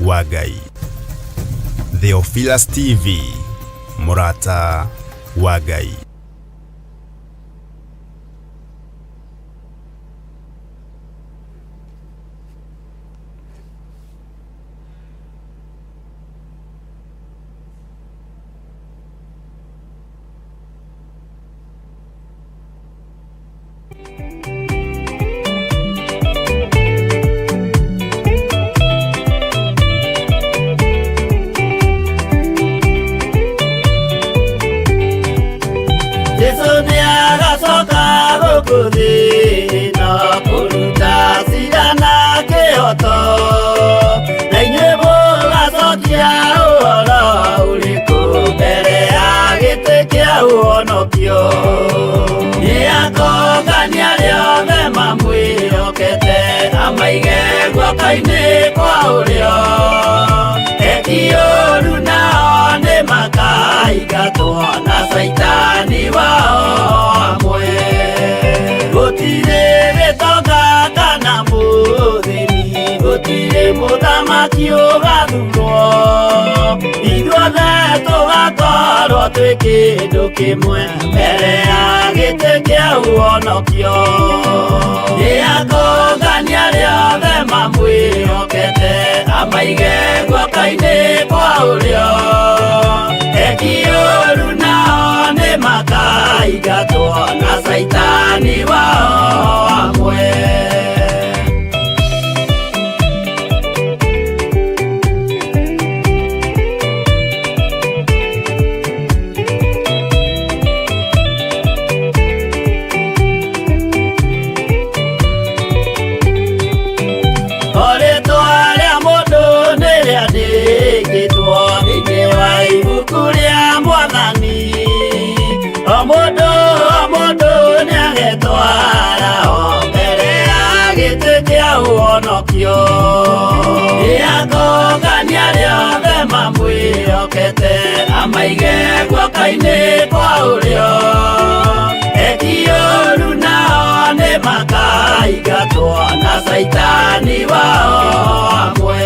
Wa Ngai. Theophilus TV, mũrata wa Ngai. Jesu nĩ agacoka gũkũ thĩ ĩno kũruta cira na kĩhoto, na inyuĩ mũgacokia ũhoro ũrĩkũ mbere ya gĩtĩ kĩa ũhonokio? Nĩ akongania arĩa othe mamwĩhokete, amaige guoko-inĩ kwa ũrĩo. Eki ũũru nao nĩ makaingatwo na caitani wao hamwe. Gũtirĩ gĩtonga kana mũthĩni, gũtirĩ mũthamaki ũgathurwo, ithuothe tũgakorwo twĩ kĩndũ kĩmwe mbere ya gĩtĩ kĩa ũhonokio. Nĩ akongania arĩa othe mamwĩhokete, amaige guoko-inĩ kwa ũrĩo. Eki ũũru nao nĩ makaingatwo na caitani wao hamwe. O rĩtwa rĩa mũndũ nĩ rĩandĩkĩtwo thĩinĩ wa ibuku rĩa Mwathani. O mũndũ o mũndũ nĩagetwara o mbere ya gĩtĩ kĩa ũhonokio. Nĩ akongania arĩa othe mamwĩhokete, amaige guoko-inĩ kwa ũrĩo. Eki ũũru nao nĩ makaingatwo na caitani wao hamwe.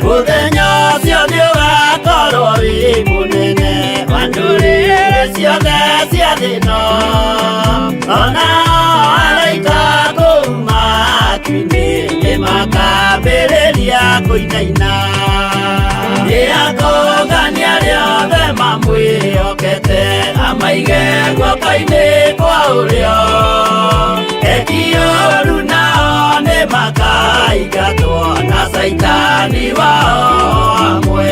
Mũthenya ũcio nĩ ũgakorwo wĩ mũnene wa ndũrĩrĩ ciothe cia thĩ ĩno, ona araika kũu matu-inĩ nĩ makambĩrĩria kũinaina. Nĩ akongania arĩa othe mamwĩhokete, amaige guoko-inĩ kwa ũrĩo. Eki ũũru nao nĩ makaingatwo na caitani wao hamwe.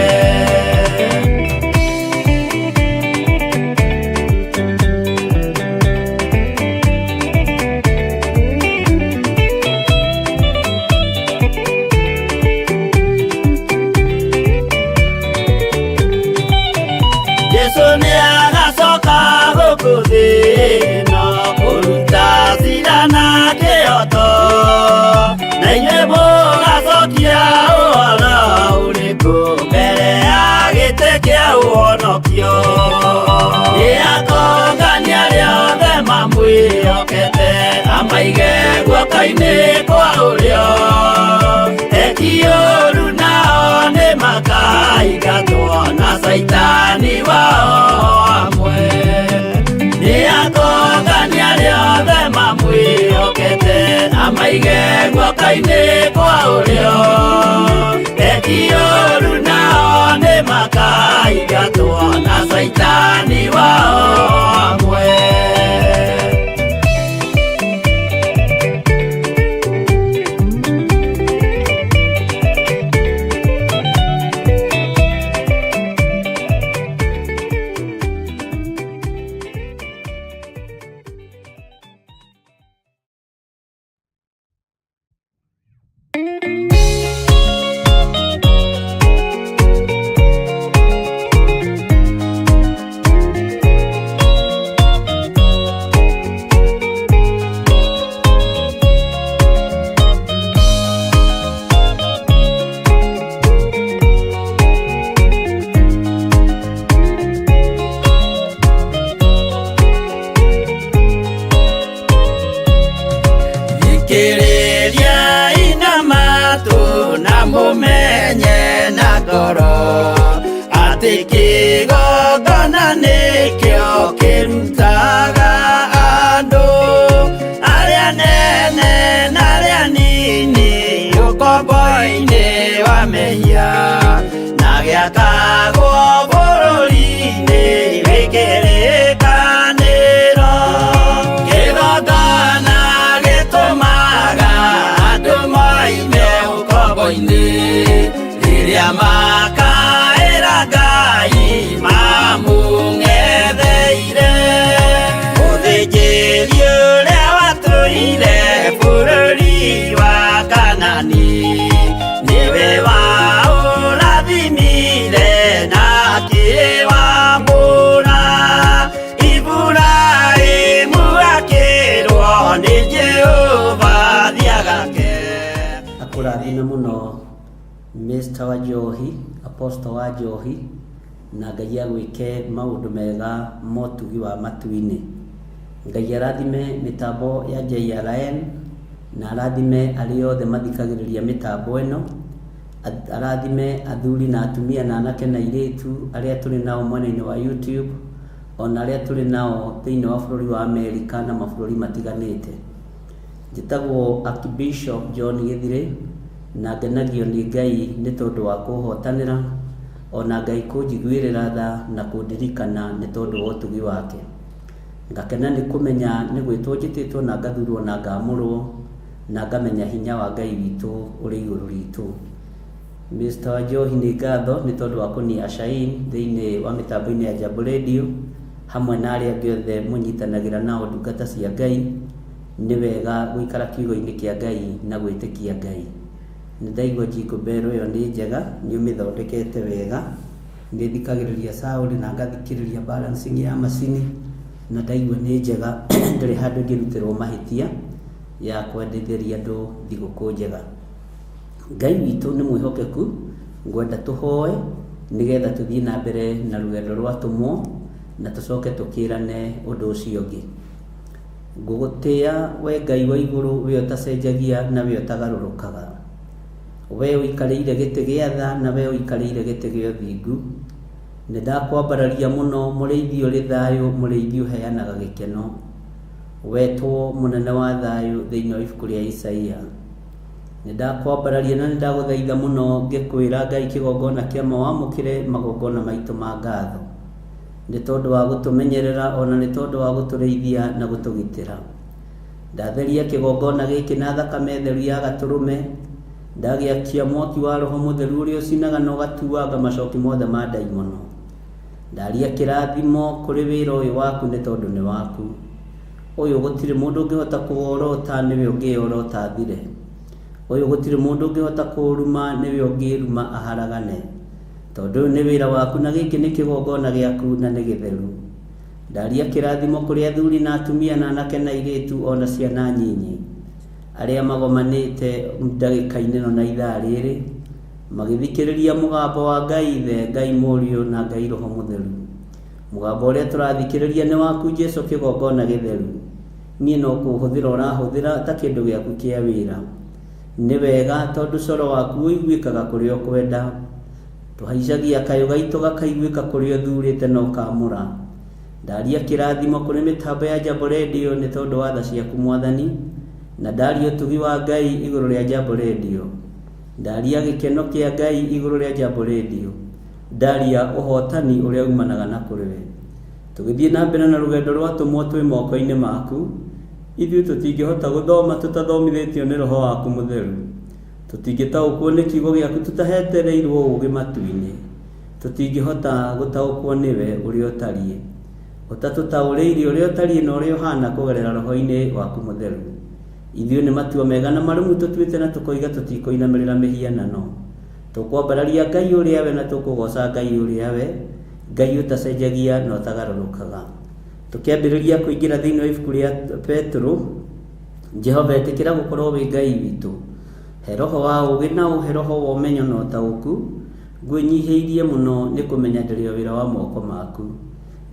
Jesu nĩ agacoka gũkũ thĩ ĩno kũruta cira na kĩhoto, na inyuĩ mũgacokia ũhoro ũrĩkũ mbere ya gĩtĩ kĩa ũhonokio? Nĩ akongania arĩa othe mamwĩhokete, amaige guoko-inĩ kwa ũrĩo. Eki ũũru nao nĩ makaingatwo na caitani wao hamwe. Nĩ akongania arĩa othe mamwĩhokete, amaige guoko-inĩ kwa ũrĩo. Eki ũũru nao nĩ makaingatwo na caitani wao hamwe. ngoro atĩ kĩgongona nĩkĩo kĩrutaga andũ arĩa nene na arĩa nini ũkombo-inĩ wa mehia na gĩakagwo bũrũri-inĩ wĩ kĩrĩkanĩro. Kĩgongona gĩtũmaga andũ moime ũkombo-inĩ rĩrĩa makaĩra Ngai mamũng'etheire. Mũthĩnjĩri ũrĩa watũire bũrũri wa Kanani nĩwe waũrathimire na akĩwamũra. Iburahĩmu akĩrwo nĩ Jehova thiagake. Akũrathime mũno Mr. Wanjohi, Apostle Wanjohi, na Ngai agwĩke maũndũ mega motugi wa matu-inĩ. Ngai arathime mĩtambo ya JRN na arathime arĩa othe mathikagĩrĩria mĩtambo ĩno, arathime athuri na atumia na anake na airĩtu arĩa tũrĩ nao mwena-inĩ wa YouTube ona arĩa tũrĩ nao thĩinĩ wa bũrũri wa Amerika na mabũrũri matiganĩte. Njĩtagwo Archbishop John Gĩthirĩ na ngenagio nĩ Ngai nĩ tondũ wa kũhotanĩra ona Ngai kũnjiguĩrĩra tha na kũndirikana nĩ tondũ wa ũtugi wake. Ngakena nĩ kũmenya nĩ gwĩtwo njĩtĩtwo na ngathurwo na ngamũrwo na ngamenya hinya wa Ngai witũ ũrĩ igũrũ ritũ. Mr. Wanjohi nĩ ngatho nĩ tondũ wa kũnia Shain thĩinĩ wa mĩtambo-inĩ ya Jambo Radio hamwe na arĩa angĩ othe mũnyitanagĩra nao ndungata cia Ngai. Nĩ wega gũikara kiugo-inĩ kĩa Ngai na gwĩtĩkia Ngai. Nĩ ndaigua Jingle Bell ĩyo nĩ njega, nĩ ũmĩthondekete wega, nĩ thikagĩrĩria sound na ngathikĩrĩria balancing ya macini na ndaigua nĩ njega, ndĩrĩ handũ ĩngĩrutĩrwo mahĩtia ya kwendithĩria andũ thigũkũ njega. Ngai witũ nĩ mwĩhokeku, ngwenda tũhoe nĩgetha tũthiĩ na mbere na rũgendo rwa atũmwo na tũcoke tũkĩrane ũndũ ũcio ũngĩ. Ngũgũtĩa we Ngai wa igũrũ, we ũtacenjagia na we ũtagarũrũkaga. We ũikarĩire gĩtĩ gĩa tha na we ũikarĩire gĩtĩ gĩa ũthingu. Nĩ ndakwambararia mũno mũrĩithi ũrĩ thayũ, mũrĩithi ũheanaga gĩkeno. Wetwo mũnene wa thayũ thĩinĩ wa ibuku rĩa Isaia. Nĩ ndakwambararia na nĩ ndagũthaitha mũno ngĩkwĩra Ngai kĩgongona kĩa ma wamũkĩre magongona maitũ ma ngatho. Nĩ tondũ wa gũtũmenyerera ona nĩ tondũ wa gũtũrĩithia na gũtũgitĩra. Ndatheria kĩgongona gĩkĩ na thakame theru ya gatũrũme, ndagĩakia mwaki wa Roho Mũtheru ũrĩa ũcinaga na ũgatuanga macoki mothe ma ndaimono. Ndaria kĩrathimo kũrĩ wĩra ũyũ waku nĩ tondũ nĩ waku. Ũyũ gũtirĩ mũndũ ũngĩhota kũworota nĩwe ũngĩyorota athire. Ũyũ gũtirĩ mũndũ ũngĩhota kũũruma nĩwe ũngĩruma aharagane. Tondũ ũyũ nĩ wĩra waku na gĩkĩ nĩ kĩgongona gĩaku na nĩ gĩtheru. Ndaria kĩrathimo kũrĩ athuri na atumia na anake na airĩtu ona ciana nyinyi arĩa magomanĩte ndagĩka-inĩ ĩno na ithaa rĩrĩ magĩthikĩrĩria mũgambo wa Ngai Ithe, Ngai Mũriũ na Ngai Roho Mũtheru. Mũgambo ũrĩa tũrathikĩrĩria nĩ waku Jesu kĩgongona gĩtheru. Niĩ no kũhũthĩra ũrahũthĩra ta kĩndũ gĩaku kĩa wĩra. Nĩ wega tondũ coro waku ũiguĩkaga kũrĩa ũkwenda. Tũhaicagia kayũ gaitũ gakaiguĩka kũrĩa ũthurĩte na ũkamũra. Ndaria kĩrathimo kũrĩ mĩtambo ya Jambo Radio nĩ tondũ wa tha ciaku Mwathani, na ndaria ũtugi wa Ngai igũrũ rĩa Jambo Radio. Ndaria gĩkeno kĩa Ngai igũrũ rĩa Jambo Radio. Ndaria ũhotani ũrĩa umanaga na kũrĩ we. Tũgĩthiĩ na mbere na rũgendo rwa atũmwo twĩ moko-inĩ maku, ithuĩ tũtingĩhota gũthoma tũtathomithĩtio nĩ Roho waku Mũtheru. Tũtingĩtaũkwo nĩ kiugo gĩaku tũtahetereirwo ũũgĩ matu-inĩ. Tũtingĩhota gũtaũkwo nĩwe ũrĩa ũtariĩ. Ũtatũtaũrĩire ũrĩa ũtariĩ na ũrĩa ũhana kũgerera Roho-inĩ waku Mũtheru. Ithuĩ nĩ matua mega na marũmu tũtuĩte na tũkoiga tũtikũinamĩrĩra mĩhianano. Tũkwambararia Ngai ũrĩa we na tũkũgoca Ngai ũrĩa we, Ngai ũtacenjagia na ũtagarũrũkaga. Tũkĩambĩrĩria kũingĩra thĩinĩ wa ibuku rĩa Petero, Jehova ĩtĩkĩra gũkorwo wĩ Ngai witũ. He roho wa ũũgĩ na ũhe roho wa ũmenyo na ũtaũku. Ngwĩnyihĩirie mũno nĩ kũmenya ndĩrĩ o wĩra wa moko maku.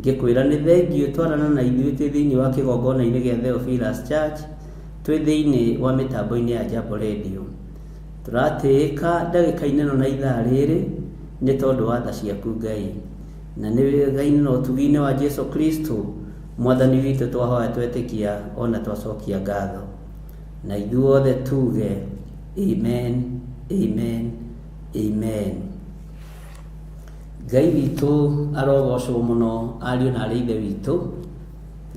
Ngĩkwĩra nĩ thengiũ twarana na ithuĩ twĩ thĩinĩ wa kĩgongona-inĩ gĩa Theophilus Church, twĩ thĩinĩ wa mĩtambo-inĩ ya Jambo Radio. Tũratĩĩka ndagĩka-inĩ ĩno na ithaa rĩrĩ Nĩ tondũ wa tha ciaku Ngai, na nĩ wega-inĩ na ũtugi-inĩ wa Jesu Kristo Mwathani witũ twahoya twetĩkia ona twacokia ngatho. Na ithuothe tuge amen, amen, amen. Ngai witũ arogocwo mũno ariũ na arĩ ithe witũ,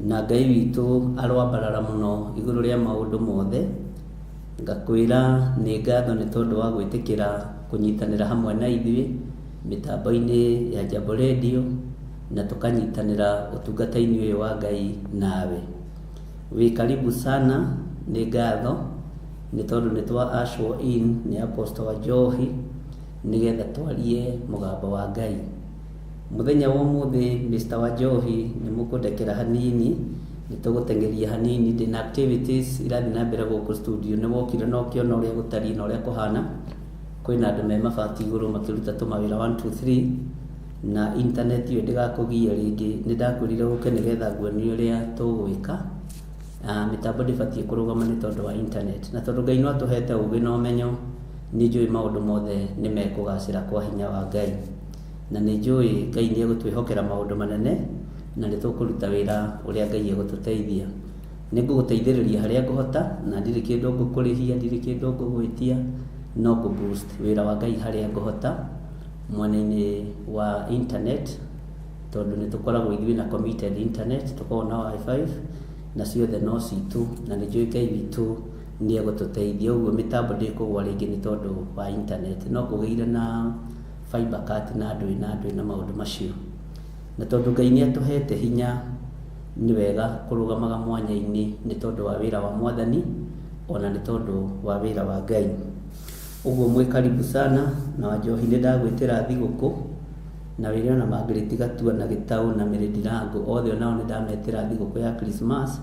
na Ngai witũ aroambarara mũno igũrũ rĩa maũndũ mothe. Ngakwĩra nĩ ngatho nĩ tondũ wa gwĩtĩkĩra kũnyitanĩra hamwe na ithuĩ mĩtambo-inĩ ya Jambo Radio na tũkanyitanĩra ũtungata-inĩ ũyũ wa Ngai nawe. Wĩ karibu sana, nĩ ngatho nĩ tondũ nĩ twa usher in nĩ Apostle wa Njohi nĩgetha twarie mũgambo wa Ngai. Mũthenya wa ũmũthĩ Mr. Wanjohi nĩ mũkũndekera hanini, nĩ tũgũteng'eria hanini, ndĩna activities irathiĩ na mbere gũkũ studio, nĩ wokire na ũkĩona ũrĩa gũtariĩ na ũrĩa kũhana, kwĩna andũ me mabati igũrũ makĩruta tũmawĩra 1 2 3 na internet ĩyo ndĩgakũgie rĩngĩ, nĩ ndakwĩrire ũke nĩgetha nguonie ũrĩa tũgwĩka. Mĩtambo ndĩbatiĩ kũrũgama nĩ tondũ wa internet, na tondũ Ngai no atũhete ũgĩ na ũmenyo, nĩ njũĩ maũndũ mothe nĩ mekũgacĩra kwa hinya wa Ngai. Na nĩ njũĩ Ngai nĩ egũtwĩhokera maũndũ manene, na nĩ tũkũruta wĩra ũrĩa Ngai egũtũteithia. Nĩ ngũgũteithĩrĩria harĩa ngũhota, na ndirĩ kĩndũ ngũkũrĩhia, ndirĩ kĩndũ ngũgwĩtia, no ngũ boost wĩra wa Ngai harĩa ngũhota, mwena-inĩ wa internet, tondũ nĩ tũkoragwo ithuĩ na committed internet, tũkoragwo na wifi, na ciothe no citũ, na nĩ njũĩ Ngai witũ nĩ egũtũteithia. Ũguo mĩtambo ndĩkũgwa rĩngĩ nĩ tondũ wa internet. No kũgĩire na fiber cut na ndũĩ na ndũĩ na maũndũ macio. Na tondũ Ngai nĩ atũhete hinya, nĩ wega kũrũgamaga mwanya-inĩ nĩ tondũ wa wĩra wa Mwathani, ona nĩ tondũ wa wĩra wa Ngai. Ũguo mwĩ karibu sana, na Wanjohi nĩ ndagwĩtĩra thigũkũ, na wĩre ona Margaret Gatua na Gĩtaũ na Mary Ndirango, othe onao nĩ ndametĩra thigũkũ ya Christmas,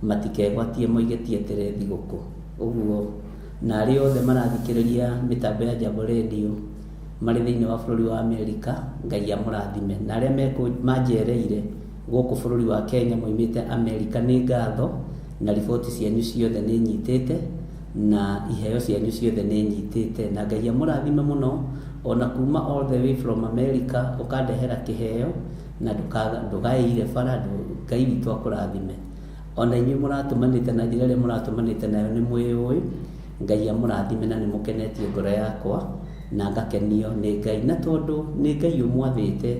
matikegwatie moige ti etere thigũkũ. Ũguo, na arĩa othe marathikĩrĩria mĩtambo ya Jambo Radio, marĩ thĩinĩ wa bũrũri wa Amerika, Ngai amũrathime. Na arĩa manjereire gũkũ bũrũri wa Kenya moimĩte Amerika nĩ ngatho, na riboti cianyu ciothe nĩ nyitĩte, na iheo cianyu ciothe nĩ nyitĩte. Na Ngai amũrathime mũno, ona kuma all the way from America ũkandehera kĩheo, na ndũgaĩire bara, Ngai witũ akũrathime. Ona inyuĩ mũratũmanĩte na njĩra ĩrĩa mũratũmanĩte nayo nĩ mwĩyũĩ, Ngai amũrathime na nĩ mũkenetie ngoro yakwa, na ngakenio nĩ Ngai. Na tondũ nĩ Ngai ũmwathĩte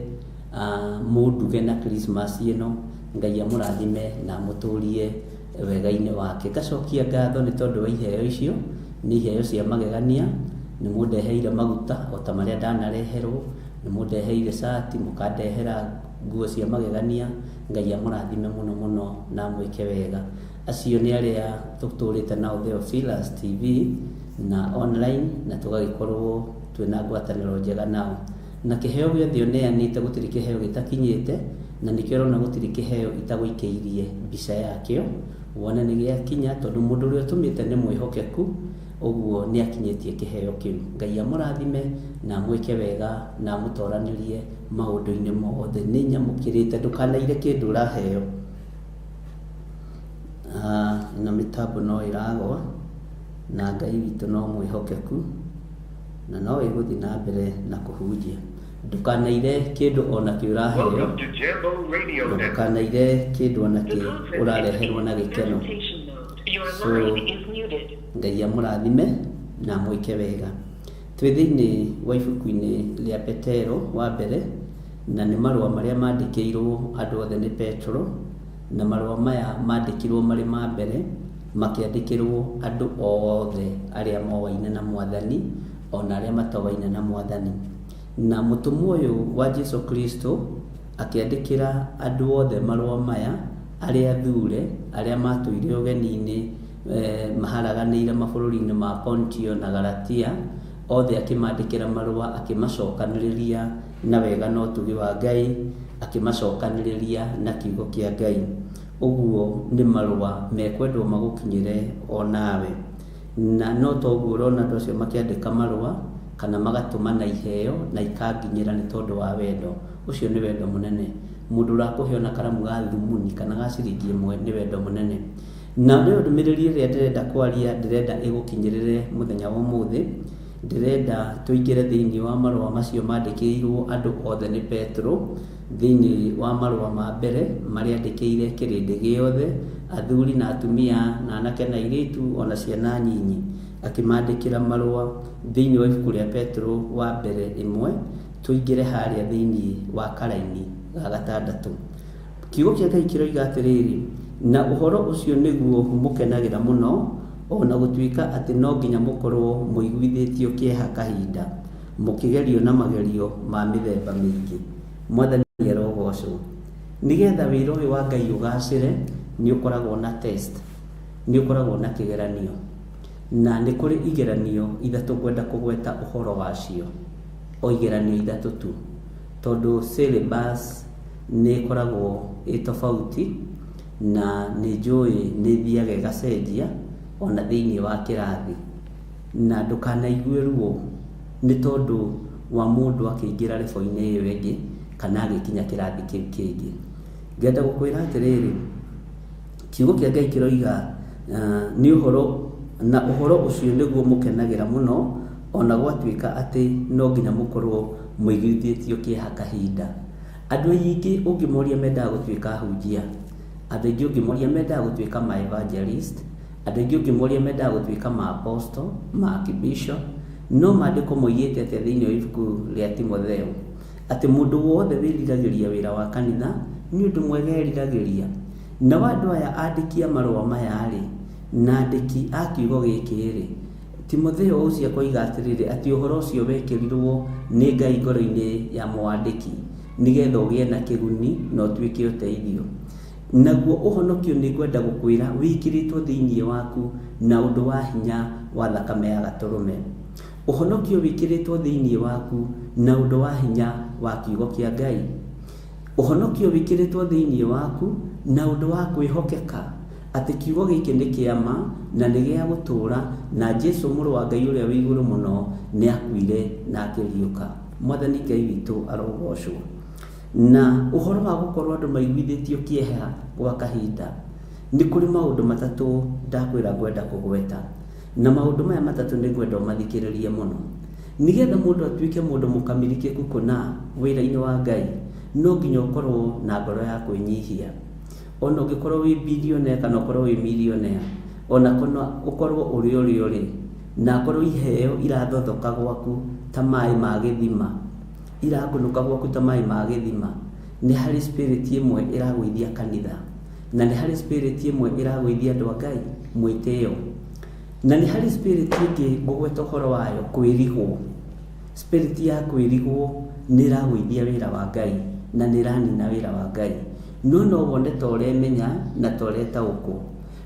mũnduge na Christmas ĩno, Ngai amũrathime na amũtũrie wega-inĩ wake. Ngacokia ngatho nĩ tondũ wa iheo icio, nĩ iheo cia magegania, nĩ mũndeheire maguta o ta marĩa ndanareherwo, nĩ mũndeheire cati, mũkandehera nguo cia magegania, Ngai amũrathime mũno mũno na amwĩke wega. Acio nĩ arĩa tũtũrĩte nao Theophilus TV na online, na tũgagĩkorwo twĩna ngwatanĩro njega nao. Na kĩheo gĩothe ũneanĩte gũtirĩ kĩheo gĩtakinyĩte, na nĩkĩo ũrona gũtirĩ kĩheo itagũikĩirie mbica yakĩo, wone nĩ gĩakinya, tondũ mũndũ ũrĩa ũtũmĩte nĩ mwĩhokeku, ũguo nĩ akinyĩtie kĩheo kĩu. Ngai amũrathime na amwĩke wega na amũtoranĩrie maũndũ-inĩ mothe. Nĩ nyamũkĩrĩte, ndũkanaire kĩndũ ũraheo. Ĩno mĩtambo no ĩragwa, na Ngai witũ no mwĩhokeku, na no ĩgũthiĩ na mbere na kũhunjia. Ndũkanaire kĩndũ ona kĩ ũraheo, ndũkanaire kĩndũ ona kĩ ũrareherwo na gĩkeno. So Ngai amũrathime na amwĩke wega. Twĩ thĩinĩ wa ibuku-inĩ rĩa Petero wa mbere, na nĩ marũa marĩa mandĩkĩirwo andũ othe nĩ Petero, na marũa maya mandĩkirwo marĩ ma mbere, makĩandĩkĩrwo andũ othe arĩa moaine na Mwathani, ona arĩa matoaine na Mwathani. Na mũtũmwo ũyũ wa Jesu Kristo akĩandĩkĩra andũ othe marũa maya, arĩa athure, arĩa matũire ũgeni-inĩ, maharaganĩire mabũrũri-inĩ ma Pontio na Galatia, othe akĩmandĩkĩra marũa, akĩmacokanĩrĩria na wega na ũtugi wa Ngai, akĩmacokanĩrĩria na kiugo kĩa Ngai. Ũguo nĩ marũa mekwendwo magũkinyĩre o nawe. Na no toguo ũrona andũ acio makĩandĩka marũa, kana magatũmana iheo na ikanginyĩra nĩ tondũ wa wendo. Ũcio nĩ wendo mũnene. Mũndũ ũrakũhe ona karamu ga thumuni kana ga ciringi ĩmwe nĩ wendo mũnene. Na nĩyo ndũmĩrĩri ĩrĩa ndĩrenda kwaria, ndĩrenda ĩgũkinyĩrĩre mũthenya wa ũmũthĩ. Ndĩrenda tũingĩre thĩinĩ wa marũa macio mandĩkĩirwo andũ othe nĩ Petero, thĩinĩ wa marũa ma mbere marĩa andĩkĩire kĩrĩndĩ gĩothe, athuri na atumia na anake na airĩtu ona ciana nyinyi, akĩmandĩkĩra marũa thĩinĩ wa ibuku rĩa Petero wa mbere ĩmwe, tũingĩre harĩa thĩinĩ wa karaini ga gatandatũ. Kiugo kĩa Ngai kĩroiga atĩrĩrĩ, na ũhoro ũcio nĩguo mũkenagĩra mũno, o na gũtuĩka atĩ no nginya mũkorwo mũiguithĩtio kĩeha kahinda, mũkĩgerio na magerio ma mĩthemba mĩingĩ. Mwathani arogocwo. Nĩgetha wĩra ũyũ wa Ngai ũgacĩre, nĩ ũkoragwo na test, nĩ ũkoragwo na kĩgeranio. Na nĩ kũrĩ igeranio ithatũ ngwenda kũgweta ũhoro wacio, o igeranio ithatũ tu, tondũ syllabus nĩ ĩkoragwo ĩ tofauti na nĩ njũĩ nĩ ĩthiaga ĩgacenjia ona thĩinĩ wa kĩrathi. Na ndũkanaigue ruo nĩ tondũ wa mũndũ akĩingĩra level-inĩ ĩyo ĩngĩ kana agĩkinya kĩrathi kĩu kĩngĩ. Ngenda gũkwĩra atĩrĩrĩ, kiugo kĩa Ngai kĩroiga nĩ ũhoro na ũhoro ũcio nĩguo mũkenagĩra mũno ona gwatuĩka atĩ no nginya mũkorwo mũiguithĩtio kĩeha kahinda. Andũ aingĩ ũngĩmoria mendaga gũtuĩka ahunjia, andũ aingĩ ũngĩmoria mendaga gũtuĩka ma evangelist, andũ aingĩ ũngĩmoria mendaga gũtuĩka ma apostle, ma archbishop, no maandĩko moigĩte atĩa thĩinĩ wa ibuku rĩa Timotheo? Atĩ mũndũ wothe wĩriragĩria wĩra wa kanitha nĩ ũndũ mwega eriragĩria. Nao andũ aya andĩki a marũa maya-rĩ, na andĩki a kiugo gĩkĩ-rĩ, Timotheo ũcio akoiga atĩrĩrĩ, atĩ ũhoro ũcio wekĩrirwo nĩ Ngai ngoro-inĩ ya mwandĩki, nĩgetha ũgĩe na kĩguni na ũtuĩke ũteithio. Naguo ũhonokio nĩ ngwenda gũkwĩra wĩkĩrĩtwo thĩinĩ waku na ũndũ wa hinya wa thakame ya Gatũrũme. Ũhonokio wĩkĩrĩtwo thĩinĩ waku na ũndũ wa hinya wa kiugo kĩa Ngai. Ũhonokio wĩkĩrĩtwo thĩinĩ waku na ũndũ wa kwĩhokeka atĩ kiugo gĩkĩ nĩ kĩa ma na nĩ gĩa gũtũũra, na Jesu mũrũ wa Ngai ũrĩa wĩ igũrũ mũno nĩ akuire na akĩriũka. Mwathani Ngai witũ arogocwo. Na ũhoro wa gũkorwo andũ maiguithĩtio kĩeha gwa kahinda, nĩ kũrĩ maũndũ matatũ ndakwĩra ngwenda kũgweta. Na maũndũ maya matatũ nĩ ngwenda ũmathikĩrĩrie mũno. Nĩgetha mũndũ atuĩke mũndũ mũkamilikeku kũna wĩra-inĩ wa Ngai, no nginya ũkorwo na ngoro ya kwĩnyihia. Ona ũngĩkorwo wĩ billionaire kana ũkorwo wĩ millionaire, ona kana ũkorwo ũrĩ ũrĩa ũrĩ, na akorwo iheo irathothoka gwaku ta maĩ ma gĩthima, irakunũka gwaku ta maĩ ma gĩthima, nĩ harĩ spirit ĩmwe ĩragũithia kanitha, na nĩ harĩ spirit ĩmwe ĩragũithia andũ a Ngai, mwĩtĩo. Na nĩ harĩ spirit ĩngĩ ngũgweta ũhoro wayo, kwĩrigwo. Spirit ya kwĩrigwo nĩ ĩragũithia wĩra wa Ngai na nĩ ĩranina wĩra wa Ngai. No no wone ta ũremenya na ta ũretaũkwo.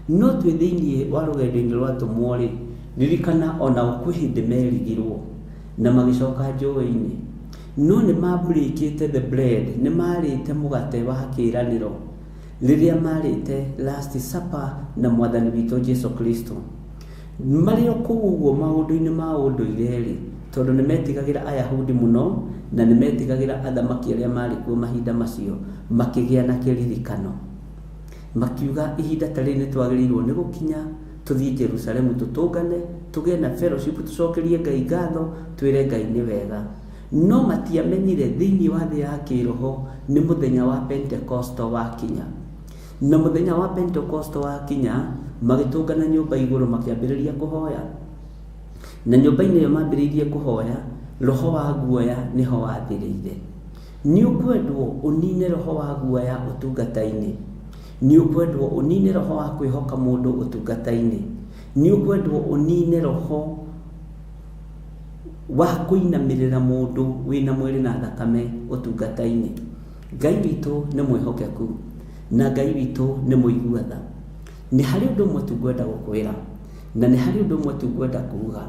No twĩ thĩinĩ wa rũgendo-inĩ rwa atũmwo rĩ, ririkana onao kwĩ hĩndĩ merigirwo na magĩcoka njũĩ-inĩ. No nĩ ma break-ĩte the bread, nĩ marĩte mũgate wa kĩĩranĩro rĩrĩa marĩte last supper na mwathani witũ Jesu Kristo. Marĩ o kũu ũguo maũndũ-inĩ ma ũndũire-rĩ, tondũ nĩ metigagĩra Ayahudi mũno na nĩ metigagĩra athamaki arĩa marĩ kuo mahinda macio, makĩgĩa na kĩririkano. Makiuga ihinda ta rĩrĩ nĩ twagĩrĩirwo nĩ gũkinya tũthiĩ Jerusalemu tũtũngane, tũgĩe na fellowship, tũcokerie Ngai ngatho, twĩre Ngai nĩ wega. No matiamenyire thĩinĩ wa thĩ ya kĩroho nĩ mũthenya wa Pentekosto wakinya. Na mũthenya wa Pentekosto wakinya, magĩtũngana nyũmba igũrũ makĩambĩrĩria kũhoya. Na nyũmba-inĩ ĩyo mambĩrĩirie kũhoya, roho wa guoya nĩho wathĩrĩire. Nĩ ũkwendwo ũnine roho wa guoya ũtungata-inĩ. Nĩ ũkwendwo ũnine roho wa kwĩhoka mũndũ ũtungata-inĩ. Nĩ ũkwendwo ũnine roho wa kũinamĩrĩra mũndũ wĩna mwĩrĩ na thakame ũtungata-inĩ. Ngai witũ nĩ mwĩhokeku na Ngai witũ nĩ mũigua tha. Nĩ harĩ ũndũ ũmwe tu ngwenda gũkwĩra na nĩ harĩ ũndũ ũmwe tu ngwenda kuga.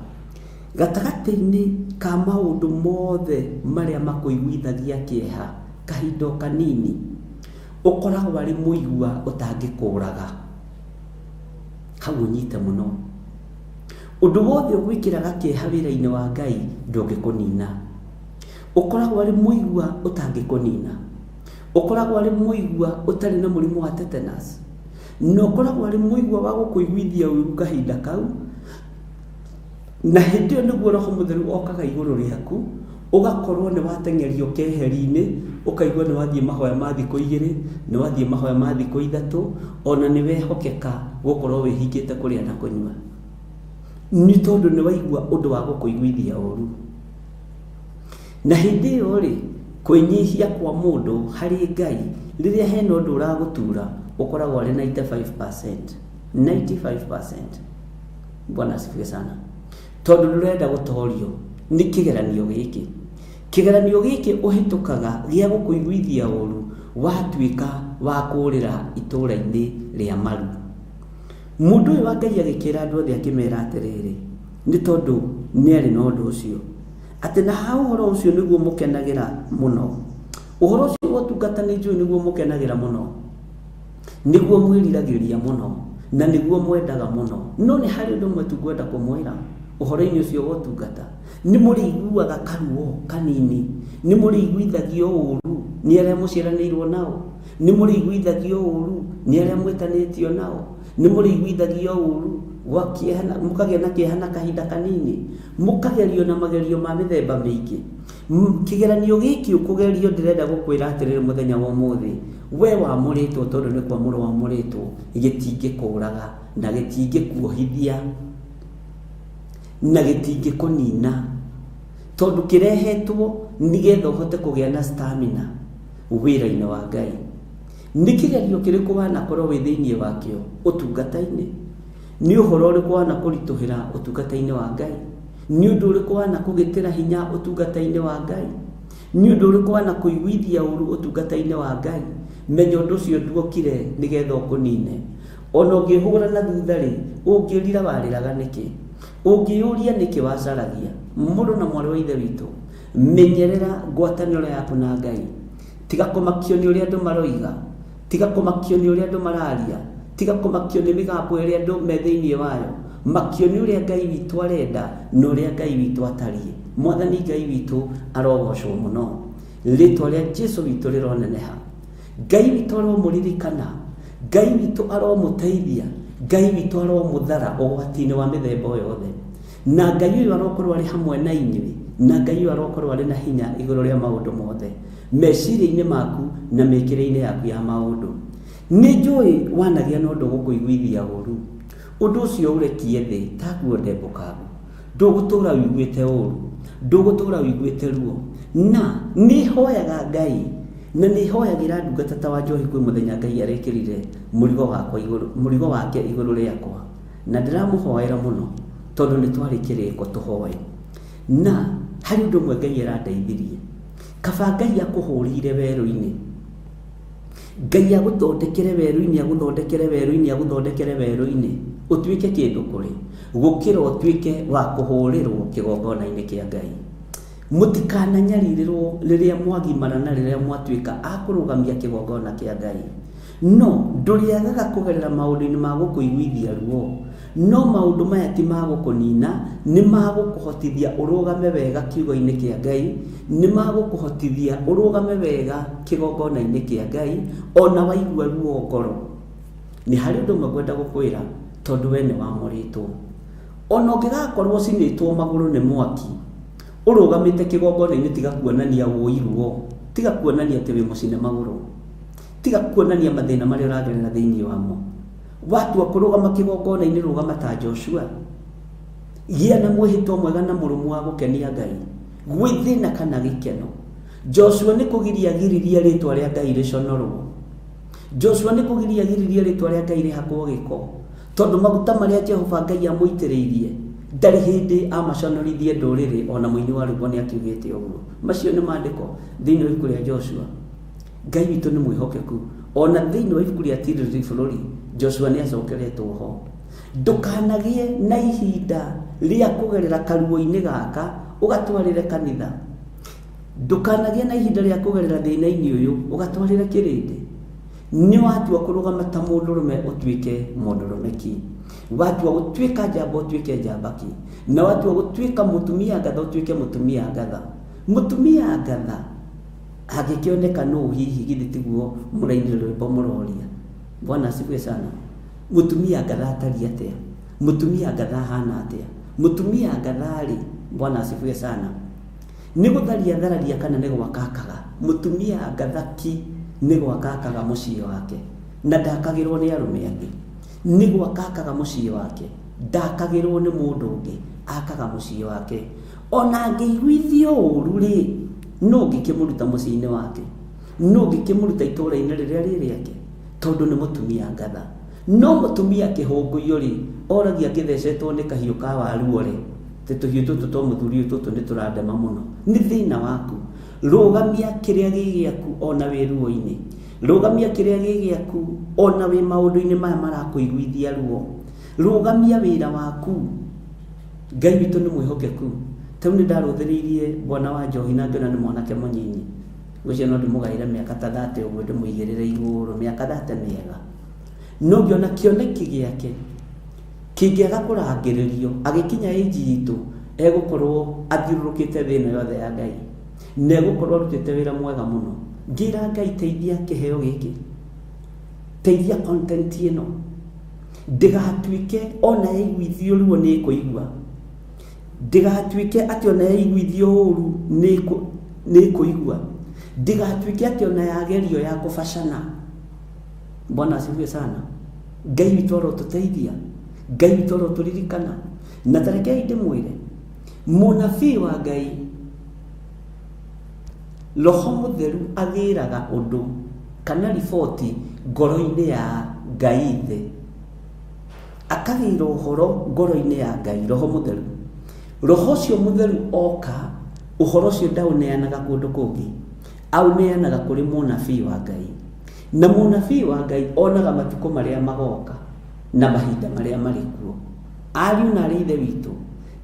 Gatagatĩ-inĩ ka maũndũ mothe marĩa makũiguithagia kĩeha kahinda o kanini, ũkoragwo arĩ mũigua ũtangĩkũraga. Hau ũnyite mũno. Ũndũ wothe ũgwĩkĩraga kĩeha wĩra-inĩ wa Ngai ndũngĩkũnina. Ũkoragwo arĩ mũigua ũtangĩkũnina. Ũkoragwo arĩ mũigua ũtarĩ na mũrimũ wa tetanus. Na ũkoragwo arĩ mũigua wa gũkũiguithia ũiru kahinda kau. Na hĩndĩ ĩyo nĩguo Roho Mũtheru okaga igũrũ rĩaku, ũgakorwo nĩ wateng'erio keheri-inĩ, ũkaigua nĩ wathiĩ mahoya ma thikũ igĩrĩ, nĩ wathiĩ mahoya ma thikũ ithatũ, ona nĩ wehokeka gũkorwo wĩhingĩte kũrĩa na kũnyua. Nĩ tondũ nĩ waigua ũndũ wa gũkũiguithia ũru. Na hĩndĩ ĩyo rĩ, kwĩnyihia kwa mũndũ harĩ Ngai, rĩrĩa hena ũndũ ũragũtura, ũkoragwo arĩ 95%. 95%. Bwana asifiwe sana. Tondũ ndũrenda gũtorio nĩ kĩgeranio gĩkĩ. Kĩgeranio gĩkĩ ũhĩtũkaga gĩa gũkũiguithia ũru watuĩka wa kũrĩra itũũra-inĩ rĩa maru. Mũndũ ũyũ wa Ngai agĩkĩra andũ othe akĩmera atĩrĩrĩ, nĩ tondũ nĩ arĩ na ũndũ ũcio, atĩ na ha ũhoro ũcio nĩguo mũkenagĩra mũno. Ũhoro ũcio wa ũtungata nĩ njũĩ nĩguo mũkenagĩra mũno, nĩguo mwĩriragĩria mũno, na nĩguo mwendaga mũno. No nĩ harĩ ũndũ ũmwe tu ngwenda kũmwĩra ũhoro-inĩ ũcio wa ũtungata. Nĩ mũrĩiguaga karuo kanini, nĩ mũrĩiguithagio ũru nĩ arĩa mũciaranĩirwo nao, nĩ mũrĩiguithagio ũru nĩ arĩa mwĩtanĩtio nao, nĩ mũrĩiguithagio ũru mũkagĩa na kĩeha na kahinda kanini, mũkagerio na magerio ma mĩthemba mĩingĩ. Kĩgeranio gĩkĩ ũkũgerio ndĩrenda gũkwĩra atĩrĩrĩ mũthenya wa ũmũthĩ, we wamũrĩtwo tondũ nĩ kwamũrwo wamũrĩtwo, gĩtingĩkũraga na gĩtingĩkuohithia na gĩtingĩkũnina, tondũ kĩrehetwo nĩgetha ũhote kũgĩa na stamina wĩra-inĩ wa Ngai. Nĩ kĩgerio kĩrĩkũ wanakorwo wĩ thĩinĩ wakĩo ũtungata-inĩ? Nĩ ũhoro ũrĩkũ wanakũritũhĩra ũtungata-inĩ wa Ngai? Nĩ ũndũ ũrĩkũ wanakũgĩtĩra hinya ũtungata-inĩ wa Ngai? Nĩ ũndũ ũrĩkũ wanakũiguithia ũru ũtungata-inĩ wa Ngai? Menya ũndũ ũcio nduokire nĩgetha ũkũnine. Ona ũngĩhũra na thutha rĩ, ũngĩrira warĩraga nĩkĩ? Ũngĩyũria nĩkĩ wacaragia? Mũrũ na mwarĩ wa Ithe witũ, menyerera ngwatanĩro yaku na Ngai. Tiga kũmakio nĩ ũrĩa andũ maroiga, tiga kũmakio nĩ ũrĩa andũ mararia, tiga kũmakio nĩ mĩgambo ĩrĩa andũ me thĩinĩ wayo. Makio nĩ ũrĩa Ngai witũ arenda na ũrĩa Ngai witũ atariĩ. Mwathani Ngai witũ arogocwo mũno. Rĩtwa rĩa Jesu witũ rĩroneneha. Ngai witũ aromũririkana, Ngai witũ aromũteithia, Ngai witũ aromũthara ũgwati-inĩ wa mĩthemba o yothe. Na Ngai ũyũ arokorwo arĩ hamwe na inyuĩ, na Ngai ũyũ arokorwo arĩ na hinya igũrũ rĩa maũndũ mothe, meciria-inĩ maku na mĩkĩre-inĩ yaku ya maũndũ. Nĩ njũĩ wanagĩa na ũndũ gũkũiguithia ũru, ũndũ ũcio ũrekie thĩ ta nguo ndembũkangu. Ndũgũtũra ũiguĩte ũru, ndũgũtũra ũiguĩte ruo. Na nĩ hoyaga Ngai, na nĩ hoyagĩra ndungata ta wa Njohi kwĩ mũthenya Ngai arekĩrire mũrigo wakwa igũrũ, mũrigo wake igũrũ rĩakwa. Na ndĩramũhoera mũno tondũ nĩ twarĩ kĩrĩko tũhoe. Na harĩ ũndũ ũmwe Ngai arandeithirie. Kaba Ngai akũhũrĩire werũ-inĩ, Ngai agũthondekere werũ-inĩ, agũthondekere werũ-inĩ, agũthondekere werũ-inĩ, ũtuĩke kĩndũ kũrĩ, gũkĩra ũtuĩke wa kũhũrĩrwo kĩgongona-inĩ kĩa Ngai. Mũtikananyarirĩrwo rĩrĩa mwagimara na rĩrĩa mwatuĩka a kũrũgamia kĩgongona kĩa Ngai. No ndũrĩagaga kũgerera maũndũ-inĩ ma gũkũiguithia ruo. No maũndũ maya ti ma gũkũnina, nĩ ma gũkũhotithia ũrũgame wega kiugo-inĩ kĩa Ngai, nĩ ma gũkũhotithia ũrũgame wega kĩgongona-inĩ kĩa Ngai, ona waigua ruo ngoro. Nĩ harĩ ũndũ ũmwe ngwenda gũkwĩra, tondũ we nĩ wamũrĩtwo. Ona ũngĩgakorwo ũcinĩtwo magũrũ nĩ mwaki, ũrũgamĩte kĩgongona-inĩ, tiga kuonania wũi ruo, tiga kuonania atĩ wĩ mũcine magũrũ, tiga kuonania mathĩna marĩa ũragerera thĩinĩ wamo. Watua kũrũgama kĩgongona-inĩ, rũgama ta Joshua. Gĩa na mwĩhĩtwa mwega na mũrũmu wa gũkenia Ngai, gwĩ thĩna kana gĩkeno. Joshua nĩ kũgiria agiririe rĩtwa rĩa Ngai rĩconorwo. Joshua nĩ kũgiria agiririe rĩtwa rĩa Ngai rĩhakwo gĩko, tondũ maguta marĩa Jehova Ngai amũitĩrĩirie ndarĩ hĩndĩ amaconorithie ndũrĩrĩ, ona mũini wa rwĩmbo nĩ akiugĩte ũguo. Macio nĩ maandĩko thĩinĩ wa ibuku rĩa Joshua. Ngai witũ nĩ mwĩhokeku. Ona thĩinĩ wa ibuku rĩa Tirĩrĩri bũrũri, Joshua nĩ acokeretwo ho. Ndũkanagĩe na ihinda rĩa kũgerera karuo-inĩ gaka ũgatwarĩre kanitha. Ndũkanagĩe na ihinda rĩa kũgerera thĩna-inĩ ũyũ ũgatwarĩre kĩrĩndĩ. Nĩ watua kũrũgama ta mũndũrũme ũtuĩke mũndũrũme ki. Watua gũtuĩka njamba ũtuĩke njamba ki. Na watua gũtuĩka mũtumia ngatha ũtuĩke mũtumia ngatha. Mũtumia ngatha angĩkĩoneka nũ hihi, githĩ tiguo mũrainire rwĩmbo mũroria? Bwana asifiwe sana. Mũtumia ngatha atariĩ atĩa? Mũtumia ngatha ahana atĩa? Mũtumia ngatha-rĩ, Bwana asifiwe sana, nĩ gũtharia thararia kana nĩ gwakakaga? Mũtumia ngathaki nĩ gwakakaga mũciĩ wake na ndakagĩrwo nĩ arũme angĩ. Nĩ gwakakaga mũciĩ wake, ndakagĩrwo nĩ mũndũ ũngĩ, akaga mũciĩ wake. Ona angĩiguithio ũru rĩ, nũ ũngĩkĩmũruta mũciĩ-inĩ wake? Nũ ũngĩkĩmũruta itũũra-inĩ rĩrĩa rĩ rĩake? Tondũ nĩ mũtumia ngatha. No mũtumia kĩhũngũiyo rĩ, oragia angĩthecetwo nĩ kahiũ ka waru ore. Atĩ tũhiũ tũtũ twa mũthuri ũyũ tũtũ nĩ tũrandema mũno. Nĩ thĩna waku. Rũgamia kĩrĩa gĩ gĩaku ona wĩ ruo-inĩ. Rũgamia kĩrĩa gĩ gĩaku ona wĩ maũndũ-inĩ maya marakũiguithia ruo. Rũgamia wĩra waku. Ngai witũ nĩ mwĩhokeku. Ta rĩu nĩ ndarũthĩrĩirie bwana wa njohi na ngĩona nĩ mwanake mũnyinyi. Ngwĩciria no ndĩmũgaĩre mĩaka ta thate ũguo ndĩmũigĩrĩre igũrũ, mĩaka thate mĩega. No ngĩona kĩoneki gĩake kĩngĩaga kũrangĩrĩrio agĩkinya age itũ, egũkorwo athiũrũrũkĩte thĩ ĩno yothe ya Ngai. Na egũkorwo arutĩte wĩra mwega mũno. Ngĩra Ngai teithia kĩheo gĩkĩ. Teithia content ĩno. Ndĩgatuĩke ona yaiguithio ruo nĩ ĩkũigua. Ndĩgatuĩke atĩ ona yaiguithio ũru nĩ ĩkũigua. Ndĩgatuĩke atĩ ona yagerio ya kũbacana. Bwana asifiwe sana. Ngai witũ arotũteithia. Ngai witũ arotũririkana. Na ta rekei ndĩmwĩre, mũnabii wa Ngai Roho Mũtheru agĩraga ũndũ kana riboti ngoro-inĩ ya Ngai Ithe. Akagĩra ũhoro ngoro-inĩ ya Ngai, Roho Mũtheru. Roho ũcio Mũtheru oka, ũhoro ũcio ndaũneanaga kũndũ kũngĩ, aũneanaga kũrĩ mũnabii wa Ngai. Na mũnabii wa Ngai onaga matukũ marĩa magoka na mahinda marĩa marĩ kuo. Ariũ na aarĩ a Ithe witũ,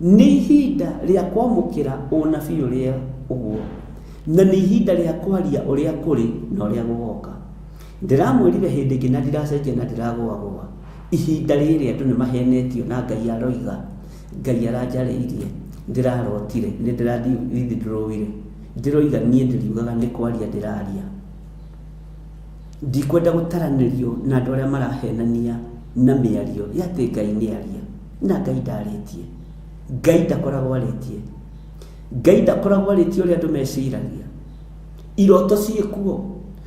nĩ ihinda rĩa kwamũkĩra ũnabii ũrĩa ũguo, na nĩ ihinda rĩa kwaria ũrĩa kũrĩ na ũrĩa gũgoka. Ndĩramwĩrire hĩndĩ ĩngĩ na ndiracenjia na ndiragũagũa, ihinda rĩrĩ andũ nĩ mahenetio na Ngai aroiga, Ngai aranjarĩirie, ndĩrarotire, nĩ ndĩrathindũrũire, ndĩroiga niĩ ndĩriugaga nĩ kwaria ndĩraria. Ndikwenda gũtaranĩrio na andũ arĩa marahenania na mĩario ya atĩ Ngai nĩ aria, na Ngai ndarĩtie. Ngai ndakoragwo arĩtie. Ngai ndakoragwo arĩtie ũrĩa andũ meciragia. Iroto ciĩkuo,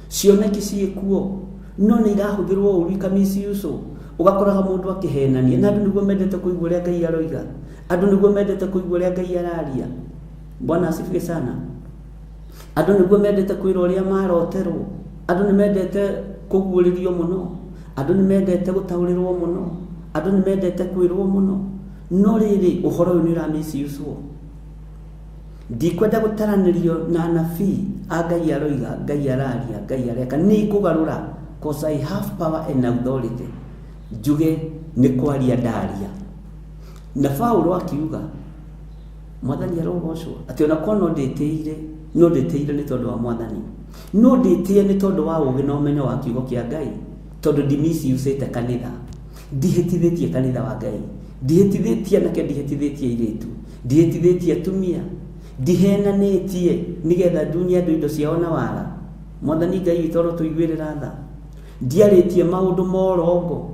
cioneki ciĩkuo, no nĩ irahũthĩrwo ũru ikamisiucwo. Ũgakoraga mũndũ akĩhenania, na andũ nĩguo mendete kũigua ũrĩa Ngai aroiga. Andũ nĩguo mendete kũigua ũrĩa Ngai araria. Bwana asifiwe sana. Andũ nĩguo mendete kwĩrwo ũrĩa maroterwo. Andũ nĩ mendete kũguũrĩrio mũno. Andũ nĩ mendete gũtaũrĩrwo mũno. Andũ nĩ mendete kwĩrwo mũno. No rĩrĩ, ũhoro ũyũ nĩ ũra misuse-wo. Ndikwenda gũtaranĩrio na anabii a Ngai aroiga, Ngai araria, Ngai areka. Nĩ ngũgarũra, cause I have power and authority. Njuge nĩ kwaria ndaria. Na Paulo akiuga, Mwathani arogocwo, atĩ ona korwo no ndĩtĩire, no ndĩtĩire nĩ tondũ wa Mwathani. No ndĩtĩe nĩ tondũ wa ũgĩ na ũmenyo wa kiugo kĩa Ngai, tondũ ndimiciucĩte kanitha. Ndihĩtithĩtie kanitha wa Ngai. Ndihĩtithĩtie anake, ndihĩtithĩtie airĩtu. Ndihĩtithĩtie atumia. Ndihenanĩtie nĩgetha ndunye andũ indo ciao na wara. Mwathani Ngai witũ arotũiguĩrĩra tha. Ndiarĩtie maũndũ ma ũrongo.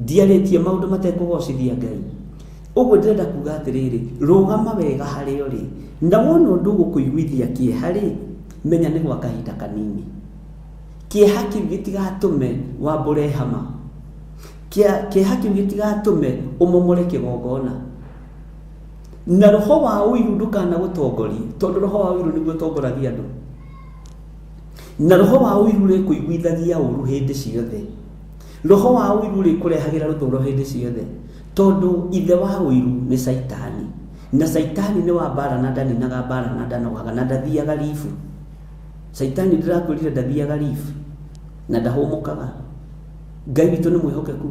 Ndiarĩtie maũndũ matekũgocithia Ngai. Ũguo ndĩrenda kuga atĩrĩrĩ, rũgama wega harĩa ũrĩ, na wona ũndũ ũgũkũiguithia kĩeha-rĩ, menya nĩ gwa kahinda kanini. Kĩeha kĩu gĩtigatũme wambũre hama. Kĩeha kĩu gĩtigatũme ũmomore kĩgongona. Na roho wa ũiru ndũkanagũtongorie, tondũ roho wa ũiru nĩguo ũtongoragia andũ. Na roho wa ũiru ũrĩkũiguithagia ũru hĩndĩ ciothe. Roho wa ũiru ũrĩkũrehagĩra rũthũũro hĩndĩ ciothe. Tondũ ithe wa ũiru nĩ Caitani. Na Caitani nĩ wa mbara na ndaninaga mbara na ndanogaga na ndathiaga ribu. Caitani ndĩrakwĩrire ndathiaga ribu na ndahũmũkaga. Ngai witũ nĩ mwĩhokeku.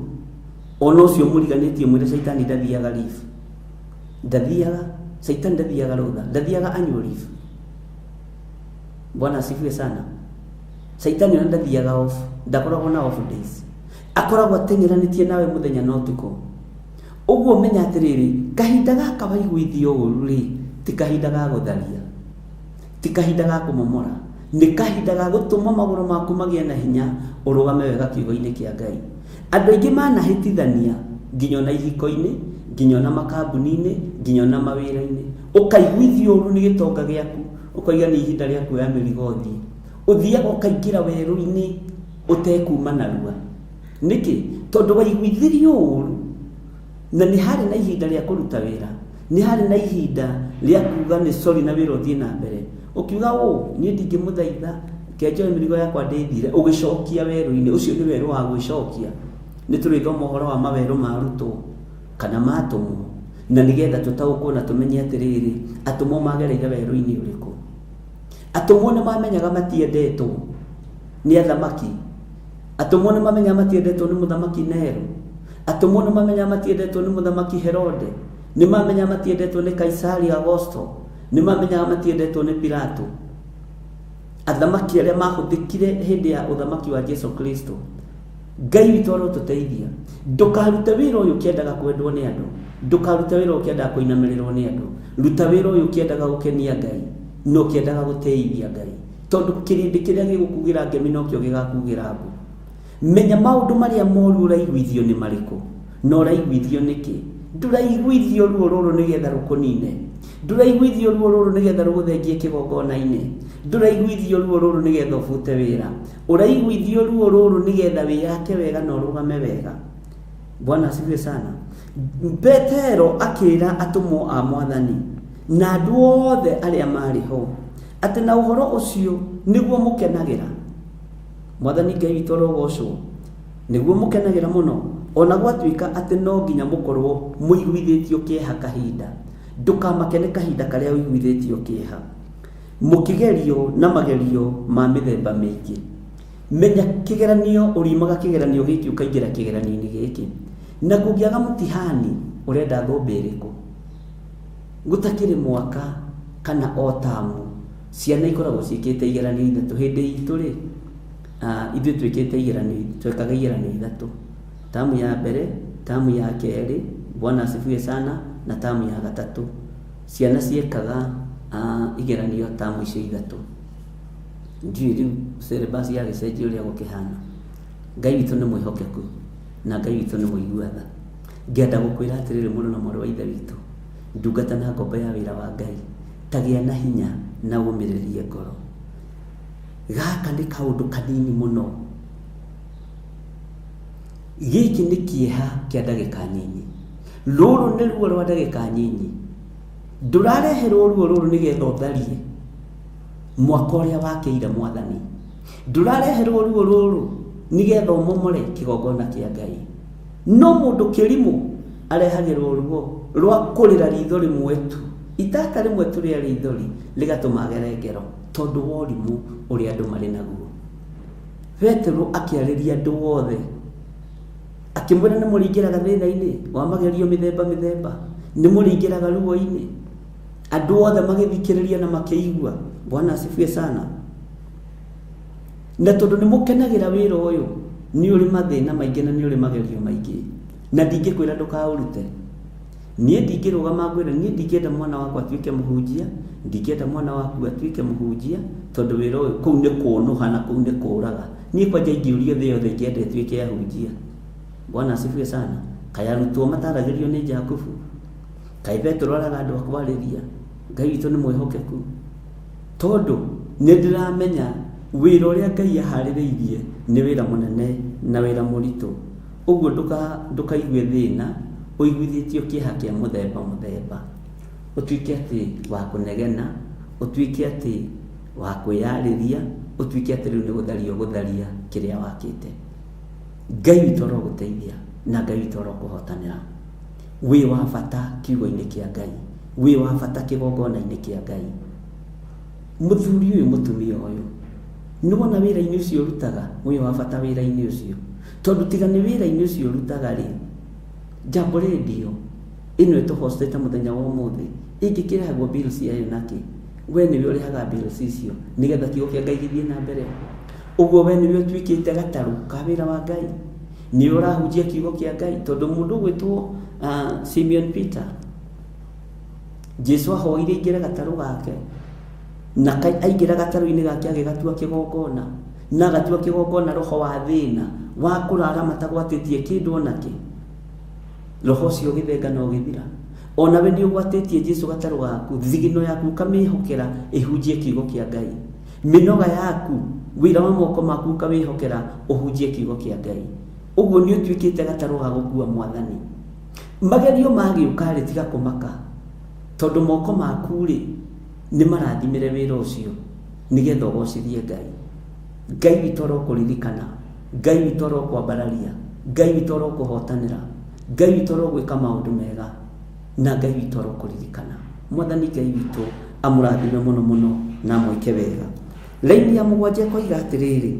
Ona ũcio mũriganĩtie mwĩre Caitani ndathiaga ribu. Ndathiaga, Caitani ndathiaga rũtha, ndathiaga annual leave. Bwana asifiwe sana. Caitani ona ndathiaga off, ndakoragwo na off days. Akoragwo ateng'eranĩtie nawe mũthenya na ũtukũ. Ũguo menya atĩrĩrĩ, kahinda gaka waiguithio ũru rĩ, ti kahinda ga gũtharia, ti kahinda ga kũmomora, nĩ kahinda ga gũtũma magũrũ maku magĩe na hinya ũrũgame wega kiugo-inĩ kĩa Ngai. Andũ aingĩ manahĩtithania nginya ona ihiko-inĩ, Nginya ona makambuni-inĩ, nginya ona mawĩra-inĩ. Ũkaiguithio ũru nĩ gĩtonga gĩaku, ũkoiga nĩ ihinda rĩa kuoya mĩrigo ũthiĩ. Ũthiaga ũkaingĩra werũ-inĩ ũtekuma narua. Nĩkĩ? Tondũ waiguithirio ũru na nĩ harĩ na ihinda rĩa kũruta wĩra, nĩ harĩ na ihinda rĩa kuga nĩ sorry na wĩra ũthiĩ na mbere. Ũkiuga ũũ, niĩ ndingĩmũthaitha, reke njoe mĩrigo yakwa ndĩthiĩre, ũgĩcokia werũ-inĩ. Ũcio nĩ werũ wa gwĩcokia. Nĩ tũrĩthoma ũhoro wa mawerũ ma arutwo kana ma atũmwo, na nĩgetha tũtaũkwo na tũmenye atĩrĩrĩ, atũmwo magereire werũ-inĩ ũrĩkũ. Atũmwo nĩ mamenyaga matiendetwo nĩ athamaki. Atũmwo nĩ mamenyaga matiendetwo nĩ mũthamaki Nero. Atũmwo nĩ mamenyaga matiendetwo nĩ mũthamaki Herode. Nĩ mamenyaga matiendetwo nĩ Kaisari Augusto. Nĩ mamenyaga matiendetwo nĩ Pilato. Athamaki arĩa mahũthĩkire hĩndĩ ya ũthamaki wa Jesu Kristo. Ngai witũ arotũteithia. Ndũkarute wĩra ũyũ ũkĩendaga kwendwo nĩ andũ. Ndũkarute wĩra ũkĩendaga kũinamĩrĩrwo nĩ andũ. Ruta wĩra ũyũ ũkĩendaga gũkenia Ngai na ũkĩendaga gũtĩithia Ngai. Tondũ kĩrĩndĩ kĩrĩa gĩgũkugĩra ngemi nokĩo gĩgakugĩra mbu. Menya maũndũ marĩa moru ũraiguithio nĩ marĩkũ na ũraiguithio nĩkĩ. Ndũraiguithio ruo rũrũ nĩgetha rũkũnine. Ndũraiguithio ruo rũrũ nĩgetha rũgũthengie kĩgongona-inĩ. Ndũraiguithio ruo rũrũ nĩgetha ũbute wĩra. Ũraiguithio ruo rũrũ nĩgetha wĩyake wega na ũrũgame wega. Bwana asifiwe sana. Petero akĩra atũmwo a Mwathani na andũ othe arĩa marĩ ho atĩ na ũhoro ũcio nĩguo mũkenagĩra. Mwathani Ngai witũ arogocwo. Nĩguo mũkenagĩra mũno, ona gwatuĩka atĩ no nginya mũkorwo mũiguithĩtio kĩeha kahinda. Ndũkamake nĩ kahinda karĩa ũiguithĩtio kĩeha. Mũkĩgerio na magerio ma mĩthemba mĩingĩ. Menya kĩgeranio, ũriumaga kĩgeranio gĩkĩ ũkaingĩra kĩgeranio-inĩ gĩkĩ. Na kũngĩaga mũtihani, ũrenda thũmbĩ ĩrĩkũ? Gũtakĩrĩ mwaka kana o tamu, ciana ikoragwo ciĩkĩte igeranio ithatũ. Hĩndĩ itũ rĩ, ithuĩ twĩkĩte igeranio, twekaga igeranio ithatũ. Tamu ya mbere, tamu ya kerĩ, Bwana asifiwe sana, na tamu ya gatatũ. Ciana ciekaga igeranio tamu icio ithatũ. Ndiũĩ rĩu syllabus yagĩcenjia ũrĩa gũkĩhana. Ngai witũ nĩ mwĩhokeku na Ngai witũ nĩ mũigua tha. Ngenda gũkwĩra atĩrĩrĩ mũrũ na mwarĩ wa Ithe witũ, ndungata na ngombo ya wĩra wa Ngai, ta gĩa na hinya na ũmĩrĩrie ngoro. Gaka nĩ kaũndũ kanini mũno. Gĩkĩ nĩ kĩeha kĩa ndagĩka nyinyi. Rũrũ nĩ ruo rwa ndagĩka nyinyi. Ndũrareherwo ruo rũrũ nĩgetha ũtharie mwaka ũrĩa wakĩire Mwathani. Ndũrareherwo ruo rũrũ nĩgetha ũmomore kĩgongona kĩa Ngai. No mũndũ kĩrimũ arehagĩrwo ruo rwa kũrĩra ritho rĩmwe tu, itata rĩmwe tu rĩa rithori rĩgatũma agere ngero tondũ wa ũrimũ ũrĩa andũ marĩ naguo. Petero akĩarĩria andũ othe akĩmwĩra nĩ mũrĩingĩraga thĩna-inĩ wa magerio mĩthemba mĩthemba, nĩ mũrĩingĩraga ruo-inĩ. Andũ othe magĩthikĩrĩria na makĩigua. Bwana asifiwe sana. Na tondũ nĩ mũkenagĩra wĩra ũyũ, nĩ ũrĩ mathĩna maingĩ na nĩ ũrĩ magerio maingĩ. Na ndingĩkwĩra ndũkaũrute. Niĩ ndingĩrũgama ngwĩre niĩ ndingĩenda mwana wakwa atuĩke mũhunjia, ndingĩenda mwana waku atuĩke mũhunjia, tondũ wĩra ũyũ kũu nĩ kũnũha na kũu nĩ kũraga. Niĩ kwanja ingĩũrio thĩ yothe ingĩenda ĩtuĩke ahunjia. Bwana asifiwe sana. Kaĩ arutwo mataragĩrio nĩ Jakubu? Kaĩ Petero araga andũ a kwarĩria? Ngai witũ nĩ mwĩhokeku. Tondũ nĩ ndĩramenya wĩra ũrĩa Ngai aharĩrĩirie nĩ wĩra mũnene na wĩra mũritũ. Ũguo ndũkaigue thĩna ũiguithĩtio kĩeha kĩa mũthemba mũthemba. Ũtuĩke atĩ wa kũnegena, ũtuĩke atĩ wa kwĩyarĩria, ũtuĩke atĩ rĩu nĩ gũtharia ũgũtharia kĩrĩa wakĩte. Ngai witũ arogũteithia na Ngai witũ arokũhotanĩra. Wĩ wa bata kiugo-inĩ kĩa Ngai, wĩ wa bata kĩgongona-inĩ kĩa Ngai. Mũthuri ũyũ mũtumia ũyũ, nĩ wona wĩra-inĩ ũcio ũrutaga, wĩ wa bata wĩra-inĩ ũcio. Tondũ tiga nĩ wĩra-inĩ ũcio ũrutaga rĩ, Jambo Radio ĩno ĩtũhostete mũthenya wa ũmũthĩ, ĩngĩkĩrĩhagwo bills ciayo nakĩ? We nĩwe ũrĩhaga bills icio nĩgetha kiugo kĩa Ngai gĩthiĩ na mbere. Ũguo we nĩwe ũtuĩkĩte gatarũ ka wĩra wa Ngai. Nĩwe ũrahunjia kiugo kĩa Ngai tondũ mũndũ ũgwĩtwo Simeon Peter, Jesu ahoire aingĩre gatarũ gake na aingĩra gatarũ-inĩ gake agĩgatua kĩgongona na agatua kĩgongona roho wa thĩna wa kũrara matagwatĩtie kĩndũ onakĩ. Roho ũcio ũgĩthenga na ũgĩthira. Onawe nĩ ũgwatĩtie Jesu gatarũ gaku, thigino yaku ũkamĩhokera ĩhunjie kiugo kĩa Ngai. Mĩnoga yaku, wĩra wa moko maku ũkawĩhokera ũhunjie kiugo kĩa Ngai. Ũguo nĩ ũtuĩkĩte gatarũ ga gũkua Mwathani. Magerio magĩũka rĩ, tiga kũmaka, tondũ moko maku rĩ nĩ marathimĩre wĩra ũcio nĩgetha ũgocithie Ngai. Ngai witũ arokũririkana, Ngai witũ arokwambararia, Ngai witũ arokũhotanĩra, Ngai witũ arogwĩka maũndũ mega, na Ngai witũ arokũririkana. Mwathani Ngai witũ amũrathime mũno mũno na amwĩke wega. Raini ya mũgwanja ĩkoiga atĩrĩrĩ,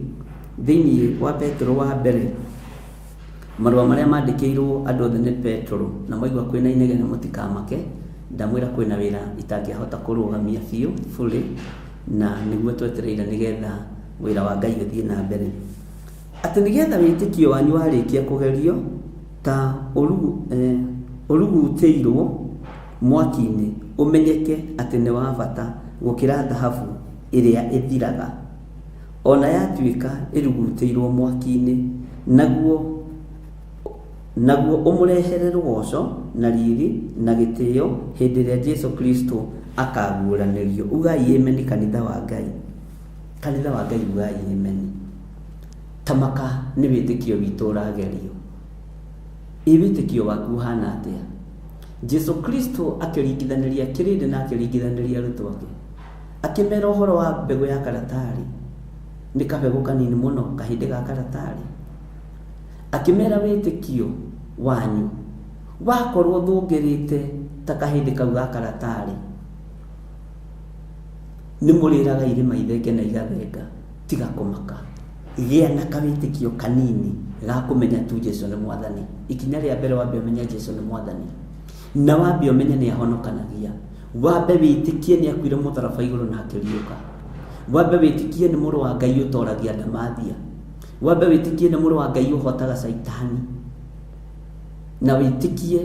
thĩinĩ wa Petero wa mbere, marũa marĩa mandĩkĩirwo andũ othe nĩ Petero, na mwaigua kwĩna inegene mũtikamake, ndamwĩra kwĩna wĩra itangĩahota kũrũgamia biũ fully, na nĩguo twetereire nĩgetha wĩra wa Ngai ũthiĩ na mbere. Atĩ nĩgetha wĩtĩkio wanyu warĩkia kũgerio ta ũrugutĩirwo mwaki-inĩ, ũmenyeke atĩ nĩ wa bata gũkĩra thahabu ĩrĩa ĩthiraga, ona yatuĩka ĩrugutĩirwo mwaki-inĩ, naguo ũmũrehere rũgoco na riri na gĩtĩo hĩndĩ ĩrĩa Jesu Kristo akaguũranĩrio. Ugai ameni kanitha wa Ngai. Kanitha wa Ngai ugai ameni. Tamaka nĩ wĩtĩkio witũ ũragerio. Ĩ wĩtĩkio waku ũhana atĩa? Jesu Kristo akĩringithanĩria kĩrĩndĩ na akĩringithanĩria arutwo ake. Akĩmera ũhoro wa mbegũ ya karatarĩ. Nĩ kabegũ kanini mũno, kahĩndĩ ga karatarĩ. Akĩmera wĩtĩkio wanyu wakorwo thũngĩrĩte ta kahĩndĩ kau ga karatarĩ, nĩ mũrĩraga irĩma ithenge na igathenga. Tiga kũmaka, gĩa na kawĩtĩkio kanini ga kũmenya tu Jesu nĩ Mwathani. Ikinya rĩa mbere wambe ũmenye Jesu nĩ Mwathani, na wambe ũmenye nĩ ahonokanagia. Wambe wĩtĩkie nĩ akuire mũtharaba igũrũ na akĩriũka. Wambe wĩtĩkie nĩ mũrũ wa Ngai ũtoragia ndamathia. Wambe wĩtĩkie nĩ mũrũ wa Ngai ũhotaga caitani. Na wĩtĩkie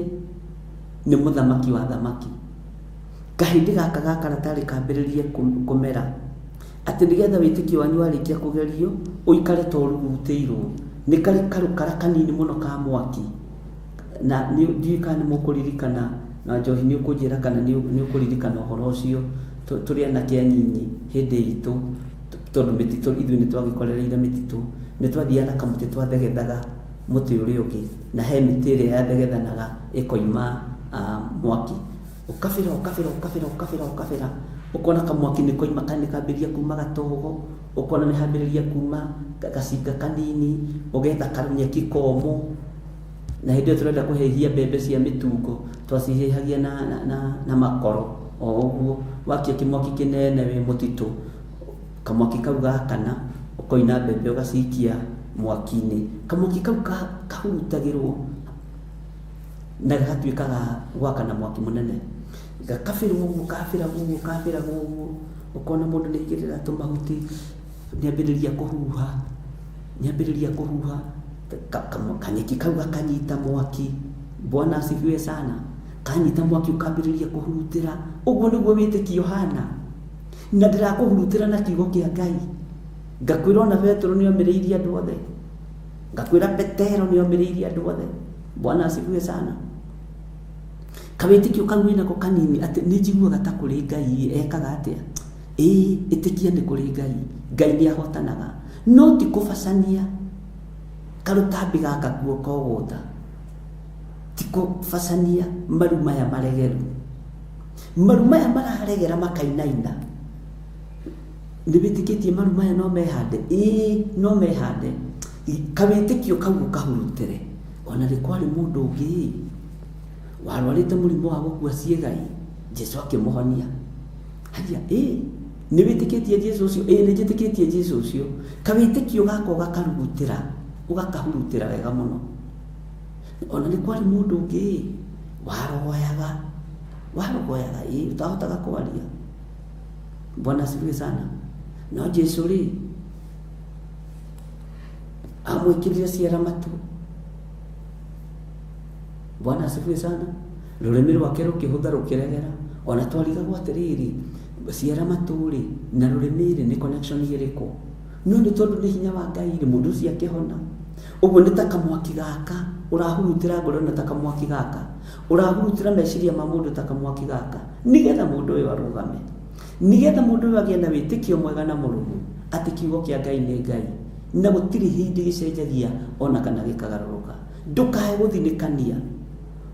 nĩ mũthamaki wa thamaki. Kahĩndĩ gaka ga karatarĩ kambĩrĩrie kũmera, atĩ nĩgetha wĩtĩkio wanyu warĩkia kũgerio ũikare ta ũrugutĩirwo. Nĩ karĩ karũkara kanini mũno ka mwaki. Na ndiũĩ kana nĩ mũkũririkana, na Njohi nĩ ũkũnjĩra kana nĩ ũkũririkana ũhoro ũcio. Tũrĩ anake anyinyi hĩndĩ itũ, tondũ mĩtitũ ithuĩ nĩ twagĩkorereire mĩtitũ, nĩ twathiaga na kamũtĩ twathegethaga mũtĩ ũrĩa ũngĩ, na he mĩtĩ ĩrĩa yathegethanaga ĩkoima mwaki. Ũkabĩra, ũkabĩra, ũkabĩra, ũkabĩra, ũkabĩra, ũkona kamwaki nĩ koima, nĩ kambĩrĩria kuma gatogo, ũkona nĩ hambĩrĩria kuma gacinga kanini, ũgetha karũnyeki komũ. Na hĩndĩ ĩyo tũrenda kũhĩhia mbembe cia mĩtungo, twacihĩhagia na makoro o ũguo. Wakia kĩmwaki kĩnene wĩ mũtitũ, kamwaki kau gakana, ũkoina mbembe ũgacikia mwaki-inĩ. Kamwaki kau kahurutagĩrwo na gagatuĩka ga gwakana mwaki mũnene. Gakabĩrwo ũguo, kabĩragwo ũguo, kabĩragwo ũguo, ũkona mũndũ nĩ aigĩrĩra tũmahuti, nĩambĩrĩria kũhuha, nĩambĩrĩria kũhuha, kanyeki kau gakanyita mwaki. Bwana asifiwe sana. Kanyita mwaki ũkambĩrĩria kũhurutĩra. Ũguo nĩguo wĩtĩkio ũhana. Na ndĩrakũhurutĩra na kiugo kĩa Ngai. Ngakwĩra ona Petero nĩomĩrĩirie andũ othe. Ngakwĩra Petero nĩomĩrĩirie andũ othe. Bwana asifiwe sana. Kawĩtĩkio kau wĩnako kanini atĩ nĩ njiguaga ta kũrĩ Ngai ekaga atĩa? Ĩĩ, ĩtĩkia nĩ kũrĩ Ngai. Ngai nĩ ahotanaga. No ti kũbacania karũtambi gaka kuo kogũta. Ti kũbacania maru maya maregeru. Maru maya mararegera makainaina. Nĩ wĩtĩkĩtie maru maya no mehande? Ĩĩ, no mehande. Kawĩtĩkio kau ũkahurutĩre. Ona nĩ kwarĩ mũndũ ũngĩ warwarĩte mũrimũ wa gũkua ciĩga-ĩ, Jesu akĩmũhonia. Haiya, ĩĩ, nĩ wĩtĩkĩtie Jesu ũcio? Ĩĩ, nĩ njĩtĩkĩtie Jesu ũcio. Kawĩtĩkio gaka ũgakarugutĩra, ũgakahurutĩra wega mũno. Ona nĩ kwarĩ mũndũ ũngĩ warogoyaga, warogoyaga, ĩĩ, ũtahotaga kwaria. Bwana asifiwe sana. No Jesu rĩ, amwĩkĩrire ciara matũ. Bwana asifiwe sana. Rũrĩmĩ rwake rũkĩhũtha rũkĩregera. Ona twarigagwo atĩrĩrĩ, ciara matũ rĩ, na rũrĩmĩ rĩ, nĩ connection ĩrĩkũ? No nĩ tondũ nĩ hinya wa Ngai rĩ, mũndũ ũcio akĩhona. Ũguo nĩ ta kamwaki gaka ũrahurutĩra ngoro ĩno ta kamwaki gaka, ũrahurutĩra meciria ma mũndũ ta kamwaki gaka, nĩgetha mũndũ ũyũ arũgame, nĩgetha mũndũ ũyũ agĩe na wĩtĩkio mwega na mũrũmu atĩ kiugo kĩa Ngai nĩ Ngai na gũtirĩ hĩndĩ gĩcenjagia ona kana gĩkagarũrũka. Ndũkae gũthinĩkania.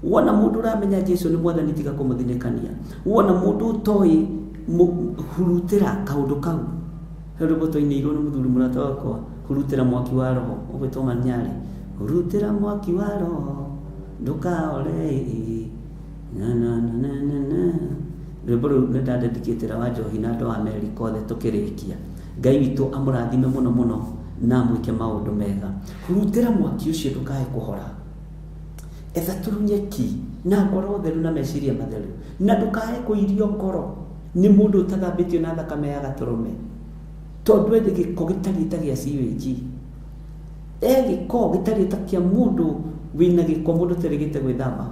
Wona mũndũ ũramenya Jesu nĩ mwathani tiga kũmũthinĩkania. Wona mũndũ ũtoĩ hurutĩra kaũndũ kau. He rwĩmbo twainĩirwo nĩ mũthuri mũrata wakwa, hurutĩra mwaki wa roho, ũgwĩtwo Manyarĩ. Hurutĩra mwaki wa roho, ndũkaore. Na na na na na na. Rwĩmbo rũu nĩ ndandedicatĩra wa Njohi na andũ a Amerika othe tũkĩrĩkia. Ngai witũ amũrathime mũno mũno na amwĩke maũndũ mega. Hurutĩra mwaki ũcio ndũkae kũhora. Etha tũrunyeki na ngoro theru na meciria matheru, na ndũkae kũirio ngoro nĩ mũndũ ũtathambĩtio na thakame ya gatũrũme, tondũ ĩ gĩko gĩtariĩ ta gĩa sewage, e gĩko gĩtariĩ ta kĩa mũndũ wĩna gĩko, mũndũ ũterĩgĩte gwĩthamba.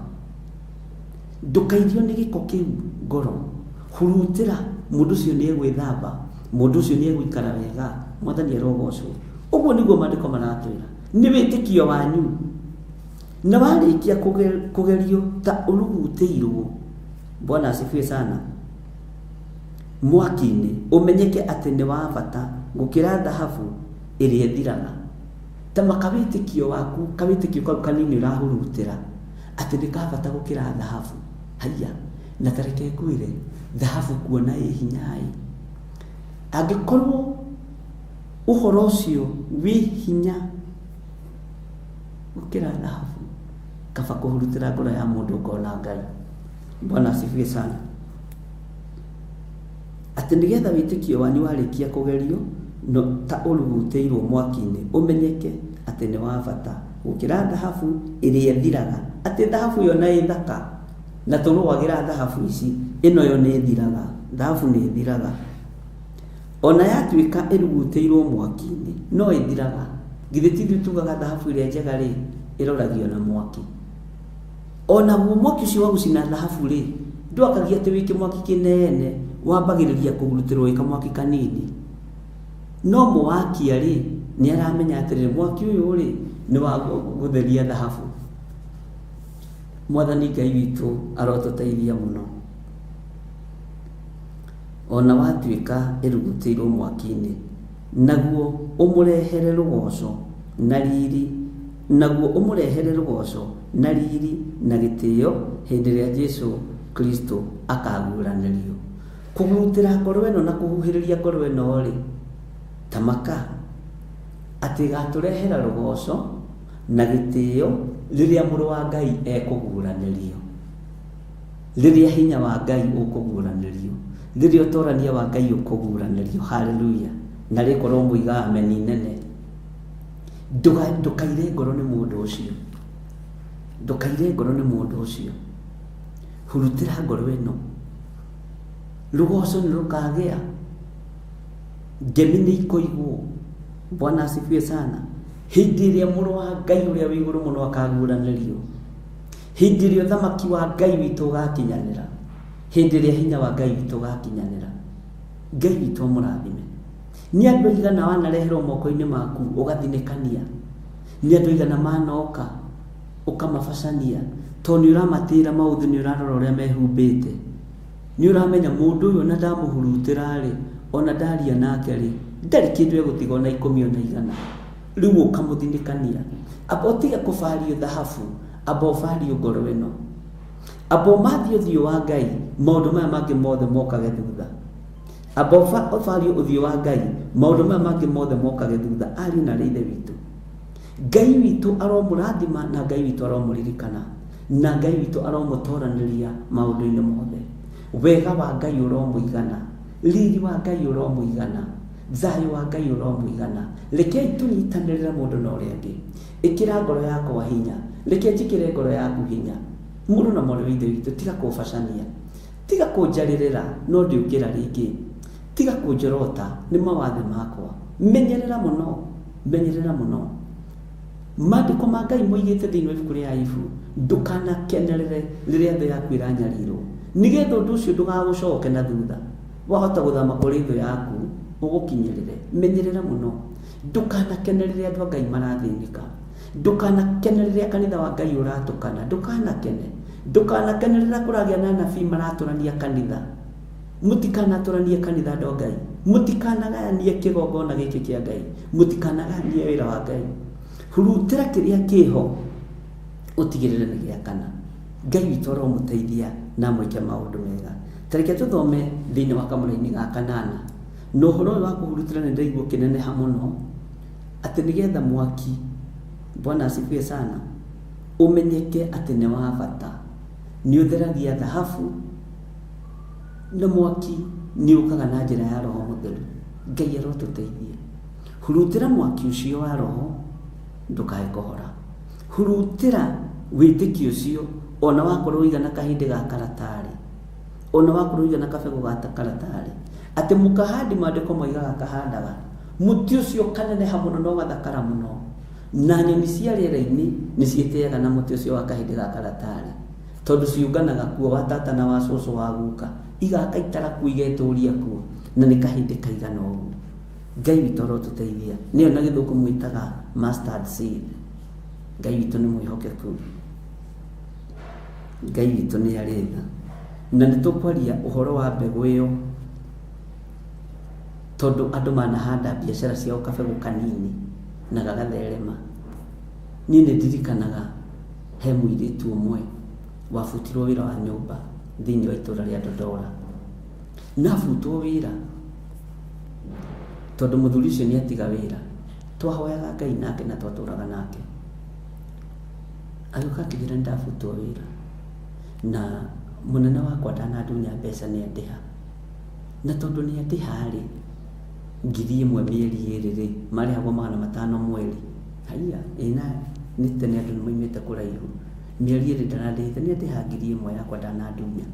Ndũkairio nĩ gĩko kĩu ngoro, hurutĩra mũndũ ũcio nĩ egwĩthamba, mũndũ ũcio nĩ egũikara wega, mwathani arogocwo. Ũguo nĩguo maandĩko maratwĩra, nĩ wĩtĩkio wanyu. Na warĩkia kũgerio ta ũrugutĩirwo, Bwana asifiwe sana, mwaki-inĩ, ũmenyeke atĩ nĩ wa bata gũkĩra thahabu ĩrĩa ĩthiraga. Ta makawĩtĩkio waku, kawĩtĩkio kau kanini ũrahurutĩra, atĩ nĩ ka bata gũkĩra thahabu. Haiya, na ta reke ngwĩre, thahabu kuona ĩ hinya-ĩ. Angĩkorwo ũhoro ũcio wĩ hinya gũkĩra thahabu, kaba kũhurutĩra ngoro ya mũndũ ngona Ngai. Bwana asifiwe sana. Atĩ nĩgetha wĩtĩkio wanyu warĩkia kũgerio no ta ũrugutĩirwo mwaki-inĩ, ũmenyeke atĩ nĩ wa bata gũkĩra thahabu ĩrĩa ĩthiraga. Atĩ thahabu yo na ĩ thaka, na tũrũagĩra thahabu ici, ĩno yo nĩ ĩthiraga, thahabu nĩ ĩthiraga. Ona yatuĩka ĩrugutĩirwo mwaki-inĩ, no ĩthiraga. Githĩ ti ithuĩ tugaga thahabu ĩrĩa njega rĩ, ĩroragio na mwaki. Onaguo mwaki ũcio wa gũcina thahabu rĩ, ndwakagia atĩ wĩ kĩmwaki kĩnene, wambagĩrĩria kũgurutĩrwo wĩ kamwaki kanini. No mũwakia rĩ, nĩ aramenya atĩrĩrĩ, mwaki ũyũ rĩ, nĩ wa gũtheria thahabu. Mwathani Ngai witũ arotũteithia mũno. Ona watuĩka ĩrugutĩirwo mwaki-inĩ, naguo ũmũrehere rũgoco na riri, naguo ũmũrehere rũgoco na riri na gĩtĩo hĩndĩ ĩrĩa Jesu Kristo akaguũranĩrio. Kũgurutĩra ngoro ĩno na kũhuhĩrĩria ngoro ĩno rĩ, ta maka atĩ ĩgatũrehera rũgoco na gĩtĩo rĩrĩa mũrũ wa Ngai ekũguũranĩrio, rĩrĩa hinya wa Ngai ũkũguũranĩrio, rĩrĩa ũtorania wa Ngai ũkũguũranĩrio. Haleluya! Na rĩkorwo mũiga ameni nene. Ndũkaire ngoro nĩ mũndũ ũcio, ndũkaire ngoro nĩ mũndũ ũcio. Hurutĩra ngoro ĩno, rũgoco nĩ rũkagĩa, ngemi nĩ ikoigwo. Bwana asifiwe sana. Hĩndĩ ĩrĩa mũrũ wa Ngai ũrĩa wĩ igũrũ mũno akaguũranĩrio, hĩndĩ ĩrĩa ũthamaki wa Ngai witũ ũgakinyanĩra, hĩndĩ ĩrĩa hinya wa Ngai witũ ũgakinyanĩra, Ngai witũ amũrathime. Nĩ andũ aigana wanareherwo moko-inĩ maku ũgathinĩkania, nĩ andũ aigana manoka ũkamabacania, tondũ nĩ ũramatĩra maũthĩ, nĩ ũrarora ũrĩa mehumbĩte, nĩ ũramenya mũndũ ũyũ ona ndamũhurutĩra rĩ, ona ndaria nake rĩ, ndarĩ kĩndũ egũtiga ona ikũmi ona igana. Rĩu ũkamũthinĩkania. Amba ũtige kũbario thahabu, amba ũbario ngoro ĩno, amba ũmathie ũthiũ wa Ngai, maũndũ maya mangĩ mothe mokage thutha. Amba ũbario ũthiũ wa Ngai, maũndũ maya mangĩ mothe mokage thutha. Ariũ na arĩ Ithe witũ, Ngai witũ aromũrathima, na Ngai witũ aromũririkana, na Ngai witũ aromũtoranĩria maũndũ-inĩ mothe. Wega wa Ngai ũromũigana, riri wa Ngai ũromũigana, thayũ wa Ngai ũromũigana. Rekei tũnyitanĩrĩre mũndũ na ũrĩa ũngĩ. Ĩkĩra ngoro yakwa hinya, reke njĩkĩre ngoro yaku hinya. Mũrũ na mwarĩ wa Ithe witũ, tiga kũbacania, tiga kũnjarĩrĩra, no ndĩũkĩra rĩngĩ, tiga kũnjorota, nĩ mawathe makwa. Menyerera mũno, menyerera mũno. Maandĩko ma Ngai moigĩte thĩinĩ wa ibuku rĩa Ayubu, ndũkanakenerere rĩrĩa thũ yaku ĩranyarirwo, nĩgetha ũndũ ũcio ndũgagũcoke na thutha. Wahota gũthama kũrĩ thũ yaku ũgũkinyĩrĩre. Menyerera mũno, ndũkanakenerere andũ a Ngai marathĩnĩka. Ndũkanakene rĩrĩa kanitha wa Ngai ũratũkana, ndũkanakene. Ndũkanakene rĩrĩa kũragĩa na anabii maratũrania kanitha. Mũtikanatũranie kanitha andũ a Ngai. Mũtikanagayanie kĩgongona gĩkĩ kĩa Ngai. Mũtikanagayanie wĩra wa Ngai. Hurutĩra kĩrĩa kĩho ũtigĩrĩre nĩ gĩakana. Ngai witũ aromũteithia na amwĩke maũndũ mega. Ta reke tũthome thĩinĩ wa kamũraini ga kanana. Na ũhoro ũyũ wa kũhurutĩra nĩ ndĩraigua ũkĩneneha mũno, atĩ nĩgetha mwaki, Bwana asifiwe sana, ũmenyeke atĩ nĩ wa bata. Nĩ ũtheragia thahabu, na mwaki nĩ ũkaga na njĩra ya Roho Mũtheru. Ngai arotũteithia. Hurutĩra mwaki ũcio wa Roho, ndũkae kũhora. Hurutĩra wĩtĩkio ũcio, ona wakorwo ũigana kahĩndĩ ga karatarĩ, ona wakorwo ũigana kabegũ ga karatarĩ, atĩ mũkahandi maandĩko moigaga kahandaga mũtĩ ũcio ũkaneneha mũno na ũgathakara mũno, na nyoni cia rĩera-inĩ nĩ ciĩtĩaga na mũtĩ ũcio wa kahĩndĩ ga karatarĩ, tondũ ciũnganaga kuo wa tata na wa cũcũ wa guka, igaka itara kuo igetũria kuo, na nĩ kahĩndĩ kaigana ũguo. Ngai witũ arotũteithia. Nĩyo na gĩthũngũ mwĩtaga mustard seed. Ngai witũ nĩ mwĩhokeku. Ngai witũ nĩ arĩ tha. Na nĩ tũkwaria ũhoro wa mbegũ ĩyo, tondũ andũ manahanda biacara ciao kabegũ kanini na gagatherema. Niĩ nĩ ndirikanaga he mũirĩtu ũmwe wabutirwo wĩra wa nyũmba thĩinĩ wa itũra rĩa Dodora. Na abutwo wĩra tondũ mũthuri ũcio nĩ atiga wĩra. Twahoyaga Ngai nake na twatũraga nake. Agĩũka akĩnjĩra nĩ ndabutwo wĩra na mũnene wakwa ndanandunya mbeca nĩ andĩha. Na tondũ nĩ andĩha rĩ, 1,000 mĩeri ĩrĩ rĩ, marĩhagwo 500 mweri. Haiya, ĩ na nĩ tene andũ nĩ maumĩte kũraihu. Mĩeri ĩrĩ ndarandĩhĩte, nĩ andĩha 1,000 yakwa ndanandunya.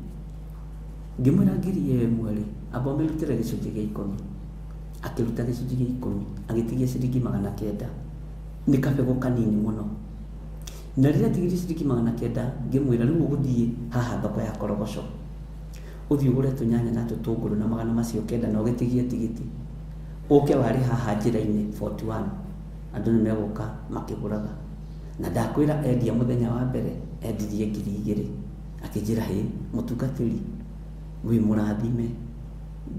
Ngĩmwĩra 1,000 rĩ, amba ũmĩrutĩre gĩcunjĩ gĩa ikũmi. Akĩruta gĩcunjĩ gĩa ikũmi, agĩtigia ciringi 900. Nĩ kabegũ kanini mũno. Na rĩrĩa atigirie ciringi 900, ngĩmwĩra rĩu ũgũthiĩ haha thoko ya Korogoco. Ũthiĩ ũgũre tũnyanya na tũtũngũrũ na 900 na ũgĩtigie tigiti. Ũke warĩ haha njĩra-inĩ 41. Andũ nĩ megũka makĩgũraga. Na ndakwĩra endia mũthenya wa mbere, endirie 2,000. Akĩnjĩra hĩ, mũtungatĩri, wĩ mũrathime.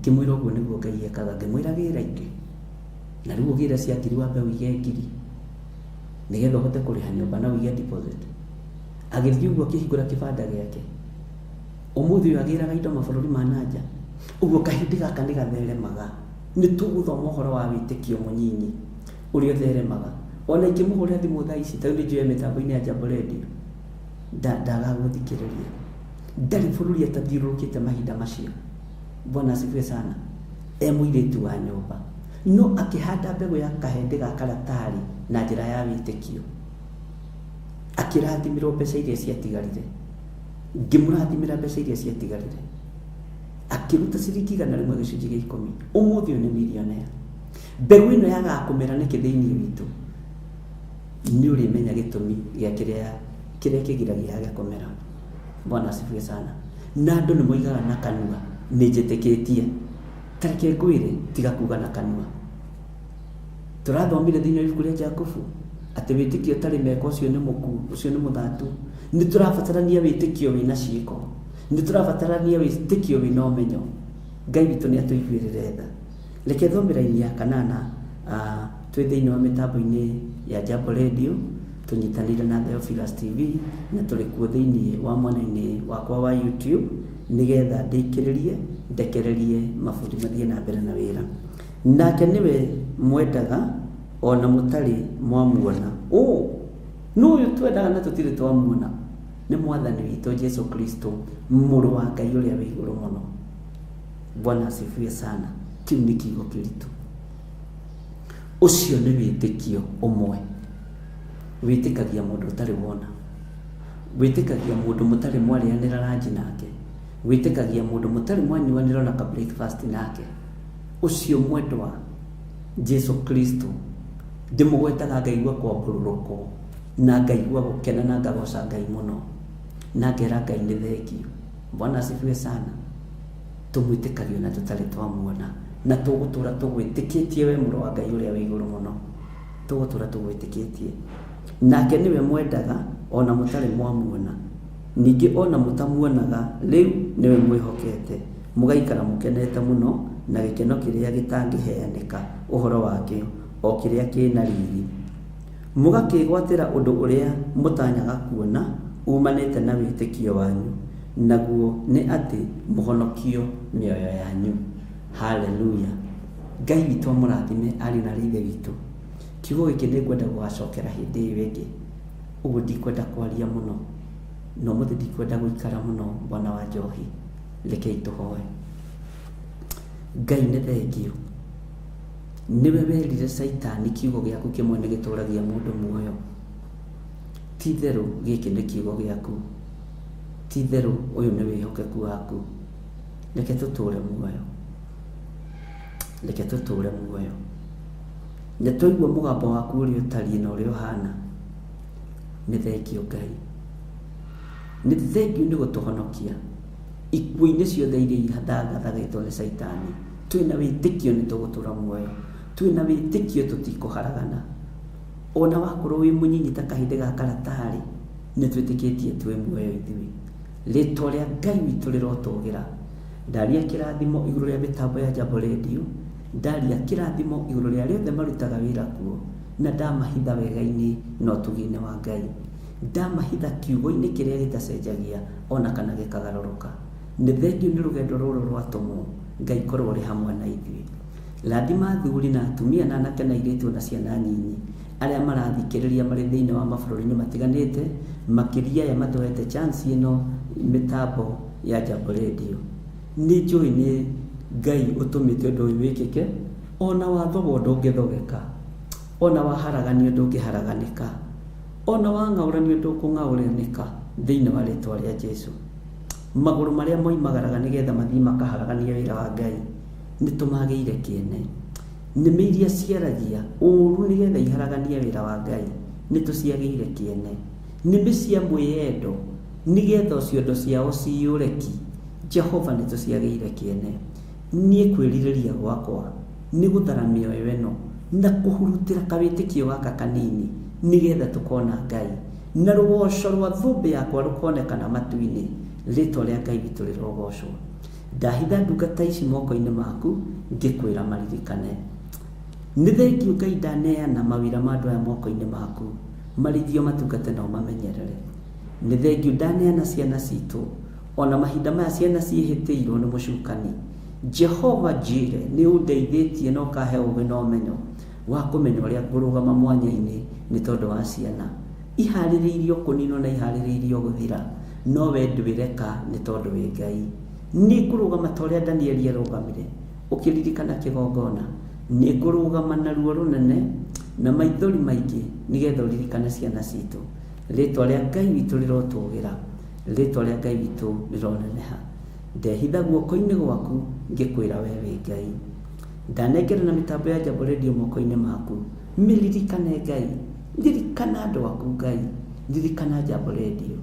Ngĩmwĩra ũguo nĩguo Ngai ekaga, ngĩmwĩra gĩra ingĩ. Na rĩu ũgĩre cia ngiri wambe ũige ngiri, nĩgetha ũhote kũrĩha nyũmba na ũige deposit. Agĩthiĩ ũguo akĩhingũra kĩbanda gĩake. Ũmũthĩ ũyũ agĩraga indo mabũrũri ma nanja. Ũguo kahĩndĩ gaka nĩ gatheremaga. Nĩ tũgũthoma ũhoro wa wĩtĩkio mũnyinyi ũrĩa ũtheremaga. Ona ingĩmũhũrĩra thimũ thaa ici, tondũ nĩ njũĩ mĩtambo-inĩ ya Jambo Radio, ndagaga gũthikĩrĩria. Ndarĩ bũrũri atathiũrũrũkĩte mahinda macio. Bwana asifiwe sana. E mũirĩtu wa nyũmba. No akĩhanda mbegũ ya kahĩndĩ ga karatarĩ na njĩra ya wĩtĩkio. Akĩrathimĩrwo mbeca iria ciatigarire. Ngĩmũrathimĩra mbeca iria ciatigarire. Akĩruta ciringi 100 gĩcunjĩ gĩa ikũmi. Ũmũthĩ ũyũ nĩ millionaire. Mbegũ ĩno yagaga kũmera nĩkĩ thĩinĩ witũ? Nĩ ũrĩmenya gĩtũmi gĩa kĩrĩa kĩgiragia yage kũmera. Bwana asifiwe sana. Na andũ nĩ moigaga na kanua, nĩ njĩtĩkĩtie. Ta reke ngwĩre, tiga kuga na kanua. Tũrathomire thĩinĩ wa ibuku rĩa Jakubu atĩ wĩtĩkio ũtarĩ meko ũcio nĩ mũkuũ, ũcio nĩ mũthatu. Nĩ tũrabatarania wĩtĩkio wĩna ciĩko. Nĩ tũrabatarania wĩtĩkio wĩna ũmenyo. Ngai witũ nĩ atũiguĩrĩre tha. Reke thome raini ya kanana, twĩ thĩinĩ wa mĩtambo-inĩ ya Jambo Radio, tũnyitanĩire na Theophilus TV, na tũrĩ kuo thĩinĩ wa mwena-inĩ wakwa wa YouTube, nĩgetha ndĩkĩrĩrie, ndekererie mabundi mathiĩ na mbere na wĩra. Nake nĩwe mwendaga ona mũtarĩ mwamuona. Ũ, nũ ũyũ twendaga na tũtirĩ twamuona? Nĩ Mwathani witũ Jesu Kristo, mũrũ wa Ngai ũrĩa wĩ igũrũ mũno. Bwana asifiwe sana. Kĩu nĩ kiugo kĩritũ. Ũcio nĩ wĩtĩkio ũmwe. Wĩtĩkagia mũndũ ũtarĩ wona. Wĩtĩkagia mũndũ mũtarĩ mwarĩanĩra ranji nake. Wĩtĩkagia mũndũ mũtarĩ mwanyuanĩra ona ka breakfast nake. Ũcio mwendwa Jesu Kristo ndĩmũgwetaga ngaigua kwambũrũrũkwo na ngaigua gũkena na ngagoca Ngai mũno na ngera Ngai nĩ thengio. Bwana asifiwe sana. Tũmwĩtĩkagia na tũtarĩ twamuona na tũgũtũra tũgwĩtĩkĩtie we mũrũ wa Ngai ũrĩa wĩ igũrũ mũno. Tũgũtũra tũgwĩtĩkĩtie. Nake nĩwe mwendaga o na mũtarĩ mwamuona, ningĩ o na mũtamuonaga rĩu nĩwe mwĩhokete, mũgaikara mũkenete mũno na gĩkeno kĩrĩa gĩtangĩheanĩka ũhoro wakĩo, o kĩrĩa kĩ na riri. Mũgakĩĩgwatĩra ũndũ ũrĩa mũtanyaga kuona uumanĩte na wĩtĩkio wanyu, naguo nĩ atĩ mũhonokio mĩoyo yanyu. Haleluya! Ngai witũ amũrathime ariũ na aarĩ a Ithe witũ. Kiugo gĩkĩ nĩ ngwenda gũgacokera hĩndĩ ĩyo ĩngĩ, ũguo ndikwenda kwaria mũno, na ũmũthĩ ndikwenda gũikara mũno bwana wa njohi. Rekei tũhoe. Ngai nĩ thengio, nĩwe werire Caitani kiugo gĩaku kĩmwe nĩ gĩtũragia mũndũ muoyo. Ti itherũ gĩkĩ nĩ kiugo gĩaku, ti itherũ ũyũ nĩ wĩhokeku waku. Reke tũtũre muoyo, reke tũtũre muoyo. Nĩ twaigua mũgambo waku ũrĩa ũtariĩ na ũrĩa ũhana. Nĩ thengio Ngai, nĩ thengio nĩ gũtũhonokia ikuũ-inĩ ciothe iria ihathangathagĩtwo nĩ Caitani. Twĩna wĩtĩkio nĩ tũgũtũra muoyo, twĩna wĩtĩkio tũtikũharagana. Ona wakorwo wĩ mũnyinyi ta kahĩndĩ ga karatarĩ, nĩ twĩtĩkĩtie twĩ muoyo ithuĩ. Rĩtwa rĩa Ngai witũ rĩrotũgĩra. Ndaria kĩrathimo igũrũ rĩa mĩtambo ya Jambo Radio, ndaria kĩrathimo igũrũ rĩa arĩa othe marutaga wĩra kuo, na ndamahitha wega-inĩ na ũtugi-inĩ wa Ngai. Ndamahitha kiugo-inĩ kĩrĩa gĩtacenjagia ona kana gĩkagarũrũka. Nĩ thengio nĩ rũgendo rũrũ rwatũmwo, Ngai korwo ũrĩ hamwe na ithuĩ. Rathima athuri na atumia na anake na airĩtu ona ciana nyinyi arĩa marathikĩrĩria marĩ thĩinĩ wa mabũrũri-inĩ matiganĩte, makĩria aya matũhete chance ĩno mĩtambo ya Jambo Radio. Nĩ njũĩ nĩ Ngai ũtũmĩte ũndũ ũyũ wĩkĩke, ona wathogwo ndũngĩthogeka, ona waharaganio ndũngĩharaganĩka, ona wang'aũranio ndũkũng'aũranĩka thĩinĩ wa rĩtwa rĩa Jesu. Magũrũ marĩa moimagaraga nĩgetha mathiĩ makaharaganie wĩra wa Ngai nĩ tũmagĩire kĩene. Nĩmĩ iria ciaragia ũũru nĩgetha iharaganie wĩra wa Ngai nĩ tũciagĩire kĩene. Nĩmĩ cia mwĩyendo nĩgetha ciondo ciao ciyũre ki, Jehova nĩ tũciagĩire kĩene. Niĩ kwĩrirĩria gwakwa nĩ gũthara mĩoyo ĩno na kũhurutĩra kawĩtĩkio gaka kanini nĩgetha tũkona Ngai, na rũgoco rwa thũmbĩ yakwa rũkonekana matu-inĩ. Rĩtwa rĩa Ngai witũ rĩrogocwo. Ndahitha ndungata ici moko-inĩ maku ngĩkwĩra maririkane. Nĩ thengio Ngai ndaneana mawĩra ma andũ aya moko-inĩ maku, marĩithio matungate na ũmamenyerere. Nĩ thengio ndaneana ciana citũ, ona mahinda maya ciana ciĩhĩtĩirwo nĩ mũcukani. Jehova Jire nĩ ũndeithĩtie na ũkahe ũũgĩ na ũmenyo wa kũmenya ũrĩa ngũrũgama mwanya-inĩ nĩ tondũ wa ciana. Iharĩrĩirio kũninwo na iharĩrĩirio gũthira, no we ndwĩreka nĩ tondũ wĩ Ngai. Nĩ ngũrũgama ta ũrĩa Danieli arũgamire, ũkĩririkana kĩgongona. Nĩ ngũrũgama na ruo rũnene na maithori maingĩ nĩgetha ũririkane ciana citũ. Rĩtwa rĩa Ngai witũ rĩrotũgĩra, rĩtwa rĩa Ngai witũ rĩroneneha. Ndehitha guoko-inĩ gwaku ngĩkwĩra we wĩ Ngai. Ndanengera na mĩtambo ya Jambo Radio moko-inĩ maku. Mĩririkane Ngai, ririkana andũ aku Ngai, ririkana Jambo Radio.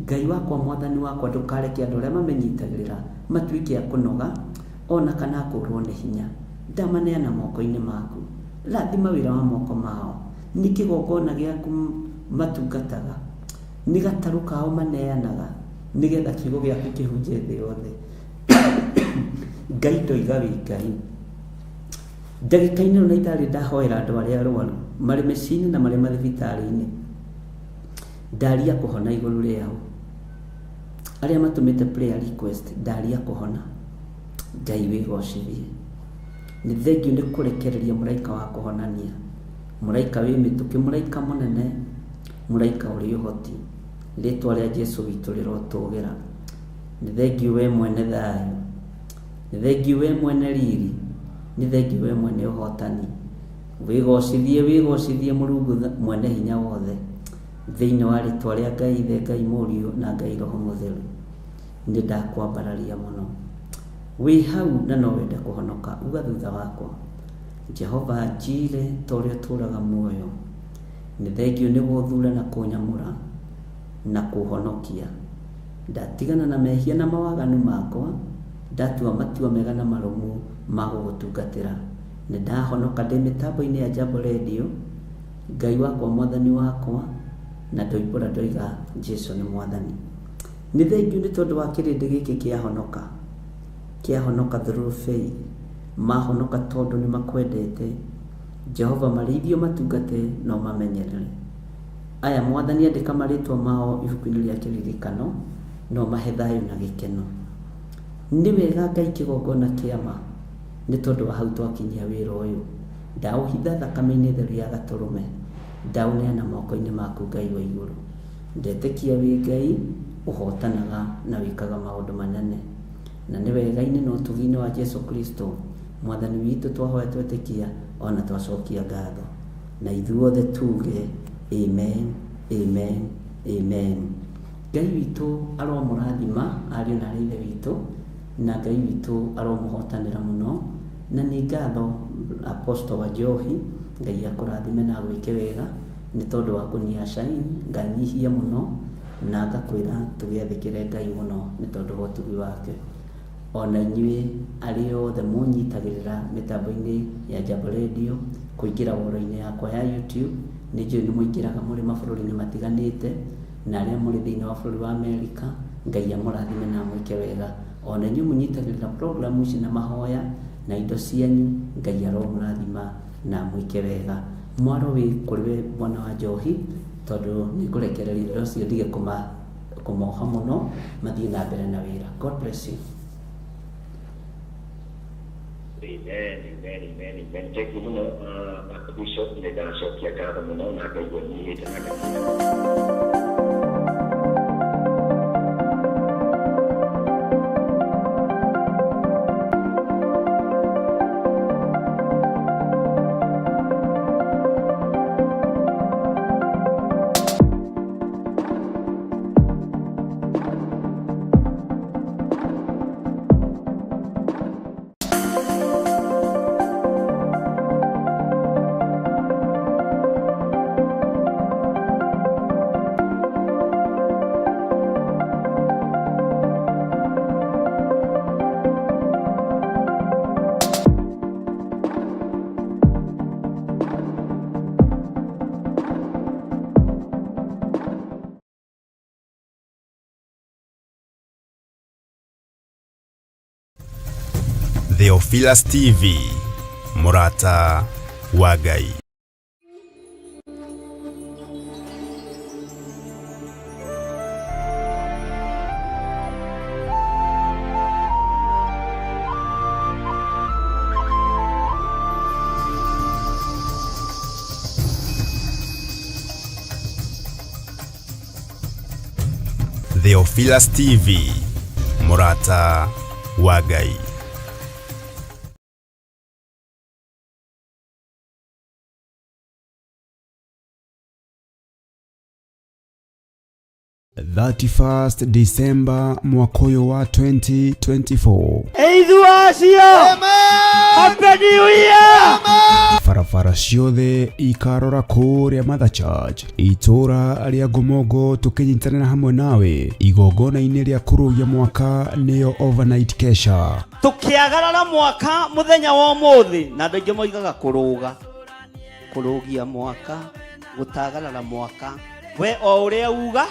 Ngai wakwa mwathani wakwa ndũkareke andũ arĩa mamenyitagĩrĩra matuĩke a kũnoga ona kana a kũũrwo nĩ hinya. Ndamaneana moko-inĩ maku. Rathima wĩra wa moko mao. Nĩ kĩgongona gĩaku matungataga. Nĩ gatarũ kao maneanaga nĩgetha kiugo gĩaku kĩhunje thĩ yothe. Ngai ndoiga wĩ Ngai. Ndagĩka-inĩ ĩno na ithaa rĩrĩ ndahoera andũ arĩa arwaru marĩ mĩciĩ-inĩ na marĩ mathibitarĩ-inĩ. Ndaria kũhona igũrũ rĩao. Arĩa matũmĩte prayer request ndaria kũhona. Ngai wĩgocithie. Nĩ thengio nĩ kũrekereria mũraika wa kũhonania. Mũraika wĩ mĩtũkĩ, mũraika mũnene, mũraika ũrĩ ũhoti. Rĩtwa rĩa Jesu witũ rĩrotũgĩra. Nĩ thengio we mwene thayũ. Nĩ thengio we mwene riri. Nĩ thengio we mwene ũhotani. Wĩgocithie, wĩgocithie Mũrungu mwene hinya wothe. Thĩinĩ wa rĩtwa rĩa Ngai Ithe, Ngai Mũriũ na Ngai Roho Mũtheru. Nĩ ndakwambararia mũno. Wĩ hau na no wende kũhonoka, uga thutha wakwa. Jehova Jire ta ũrĩa ũtũũraga muoyo. Nĩ thengio nĩ gũthura na kũnyamũra na kũhonokia. Ndatigana na mehia na mawaganu makwa, ndatua matua mega na marũmu ma gũgũtungatĩra. Nĩ ndahonoka ndĩ mĩtambo-inĩ ya Jambo Radio. Ngai wakwa mwathani wakwa, na ndoimbũra ndoiga Jesu nĩ mwathani. Nĩ thengiũ nĩ tondũ wa kĩrĩndĩ gĩkĩ kĩahonoka, kĩahonoka through faith, mahonoka tondũ nĩ makwendete. Jehova marĩithio matungate no mamenyerere. Aya mwathani andĩka marĩtwa mao ibuku-inĩ rĩa kĩririkano no mahe thayũ na gĩkeno. Nĩ wega Ngai kĩgongona kĩa ma nĩ tondũ wa hau twakinyia wĩra ũyũ. Ndaũhitha thakame-inĩ theru ya gatũrũme, ndaũneana moko-inĩ maku Ngai wa igũrũ. Ndetĩkia wĩ Ngai ũhotanaga na wĩkaga maũndũ manene. Na nĩ wega-inĩ na ũtugi-inĩ wa Jesu Kristo mwathani witũ twahoya twetĩkia ona twacokia ngatho. Na ithuothe tuge amen, amen, amen. Ngai witũ aromũrathima ariũ na aarĩ a Ithe witũ, na Ngai witũ aromũhotanĩra mũno. Na nĩ ngatho Apostle wa Njohi, Ngai akũrathime na agwĩke wega nĩ tondũ wa kũnia shine, nganyihia mũno na ngakwĩra tũgĩathĩkĩre Ngai mũno nĩ tondũ wa ũtugi wake. Ona inyuĩ arĩa othe mũnyitagĩrĩra mĩtambo-inĩ ya Jambo Radio, kũingĩra woro-inĩ yakwa ya YouTube, nĩ njũĩ nĩ mũingĩraga mũrĩ mabũrũri-inĩ matiganĩte, na arĩa mũrĩ thĩinĩ wa bũrũri wa Amerika, Ngai amũrathime na amwĩke wega. Ona inyuĩ mũnyitagĩrĩra program ici na mahoya na indo cianyu, Ngai aromũrathima na amwĩke wega. Mwaro wĩ kũrĩ we mwana wa Njohi, tondũ nĩ ngũrekereria indo ũcio ndige kũmoha mũno, mathiĩ na mbere na wĩra. God bless you. Amen, amen, amen, amen. Thank you mũno, Bishop, nĩ ndacokia ngatho mũno na ngaigua nyihĩte na ngaigua. Theophilus TV, mũrata wa Ngai. Theophilus TV, mũrata wa Ngai. 31st December mwaka ũyũ wa 2024. Ithuacio Happy New Year! Barabara ciothe ikarora kũrĩa Mother Church itũũra rĩa Ngomongo, tũkĩnyitanĩra hamwe nawe igongona-inĩ rĩa kũrũgia mwaka, nĩyo overnight kesha. Tũkĩagarara mwaka mũthenya wa ũmũthĩ, na andũ aingĩ moigaga kũrũga kũrũgia mwaka, gũtagarara mwaka, we o ũrĩa uga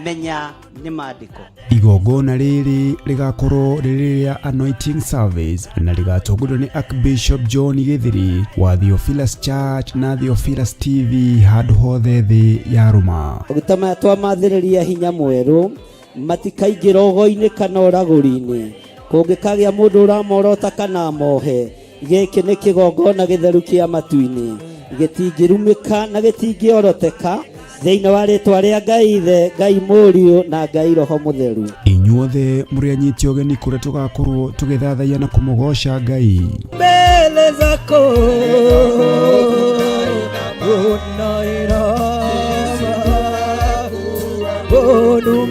menya nĩ maandĩko. Igongona rĩrĩ rĩgakorwo rĩrĩ rĩa anointing service na rĩgatongorio nĩ Archbishop John Gĩthiri wa Theophilus Church na Theophilus TV handũ hothe thĩ ya rũma. Maguta maya twamathĩrĩria hinya mwerũ, matikaingĩra ũgo-inĩ kana ũragũri-inĩ. Kũngĩkagĩa mũndũ ũramorota kana amohe, gĩkĩ nĩ kĩgongona gĩtheru kĩa matu-inĩ, gĩtingĩrumĩka na gĩtingĩoroteka, thĩinĩ wa rĩtwa rĩa Ngai Ithe, Ngai Mũriũ na Ngai Roho Mũtheru. Inyuothe mũrĩ anyiti ũgeni kũrĩa tũgakorwo tũgĩthathaiya na kũmũgoca Ngai. Mbele zako unainama onu.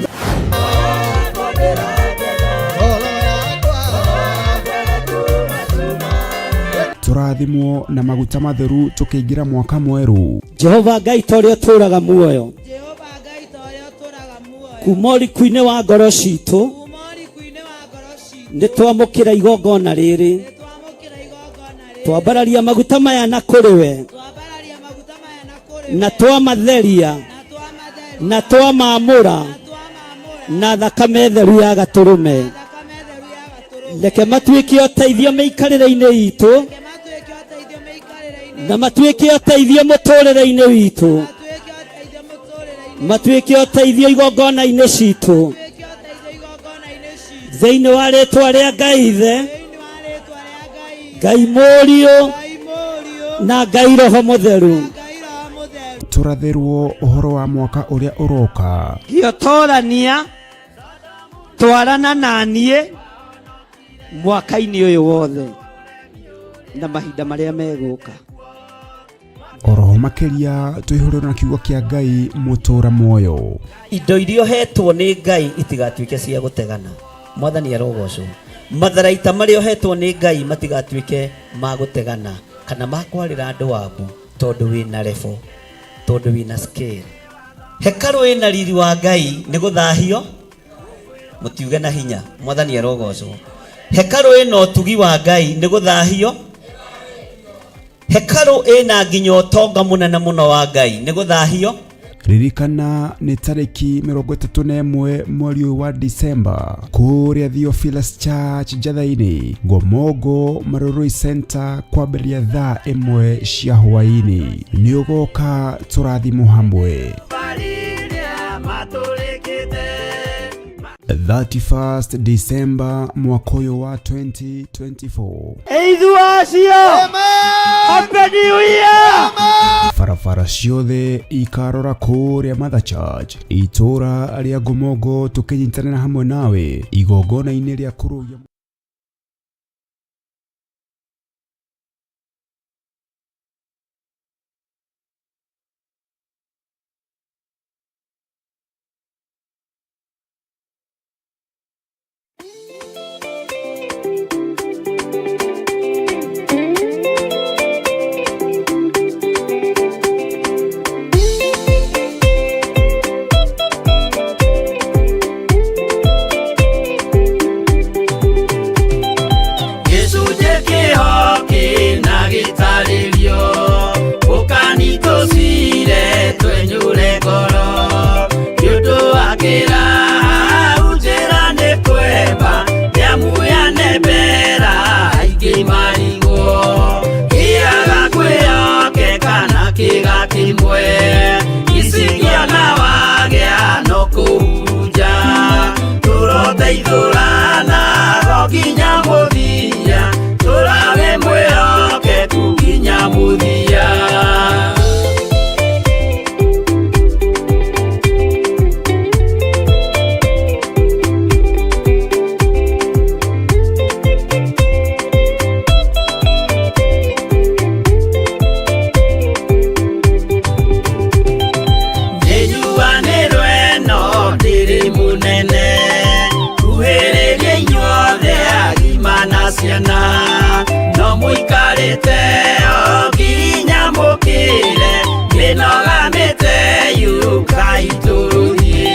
Tũrathimwo na maguta matheru tũkĩingĩra mwaka mwerũ. Jehova Ngai ta ũrĩa ũtũũraga muoyo, Jehova Ngai ta ũrĩa ũtũũraga muoyo, kuma ũriku-inĩ wa ngoro citũ, kuma ũriku-inĩ wa ngoro citũ, nĩ twamũkĩra igongona rĩrĩ. Nĩ twamũkĩra igongona rĩrĩ. Twambararia maguta maya na kũrĩ we. Twambararia maguta. Na twamatheria na twamamũra na thakame theru ya gatũrũme. Reke matuĩke ũteithio mĩikarĩre-inĩ itũ na matuĩke ũteithio mũtũrĩre-inĩ witũ, matuĩke ũteithio igongona-inĩ citũ, thĩinĩ wa rĩtwa rĩa Ngai Ithe, Ngai Mũriũ na Ngai Roho Mũtheru. Tũrathĩrwo ũhoro wa mwaka ũrĩa ũroka. Gĩotorania twarana na niĩ mwaka-inĩ ũyũ wothe na mahinda marĩa megũka. Oroho makĩria tũihũrĩrwo na kiugo kĩa Ngai mũtũra muoyo. Indo iria ũhetwo nĩ Ngai itigatuĩke cia gũtegana. Mwathani arogocwo. Matharaita marĩa ũhetwo nĩ Ngai matigatuĩke ma gũtegana kana ma kwarĩra andũ wabu, tondũ wĩna level, tondũ wĩna scale. Hekarũ ĩna riri wa Ngai nĩ gũthahio, mũtiuge na hinya. Mwathani arogocwo. Hekarũ ĩna ũtugi wa Ngai nĩ gũthahio. Hekarũ ĩna nginya ũtonga mũnene mũno wa Ngai nĩ gũthahio. Ririkana nĩ tarĩki 31 mweri ũyũ wa Disemba kũrĩa Theophilus Church Njatha-inĩ, Ngomongo Marurui Center, kwambĩrĩria thaa 1 cia hwaĩ-inĩ. Nĩ ũgoka tũrathimwo hamwe. 31st December mwaka ũyũ wa 2024. Eithu acio, Happy New Year! Barabara ciothe ikarora kũrĩa Mother Church itũra rĩa Ngomongo, tũkĩnyitanĩra hamwe nawe igongona-inĩ rĩa kũrũgia. Gĩcunjĩ kĩho kĩna gĩtarĩrio ũkani tũcire twenyũre ngoro nĩ ũndũ wa kĩraha njĩra nĩ kwemba nĩamuyane mbera aingĩ marigwo kĩaga kwĩyokeka na kĩga kĩmwe icingĩona wagĩa no kũhunja tũroteithũrana go nginya mũthia tũrage mwĩhokeku nginya mũthia. Nĩnjuanĩrwo ĩno ndĩrĩ mũnene kuhĩrĩria inyuothe agima na ciana no mũikarĩte o nginya mũkĩre mĩnoga mĩte yũkai tũrũthiĩ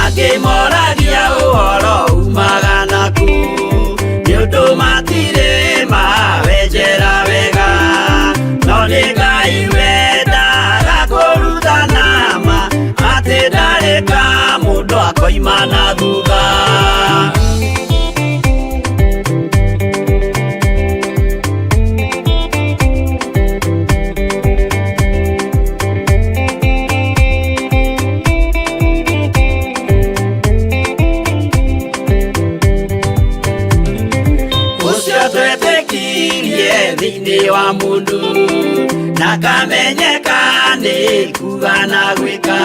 angĩ moragia ũhoro umaga naku nĩ ũndũ matirĩ mawenjera wega no nĩ Ngai wendaga kũrutana ma atĩ ndarĩ ka mũndũ akoima na thutha. Ũcio twetĩkirie thĩinĩ wa mũndũ na kamenyeka nĩ kuga na gwĩka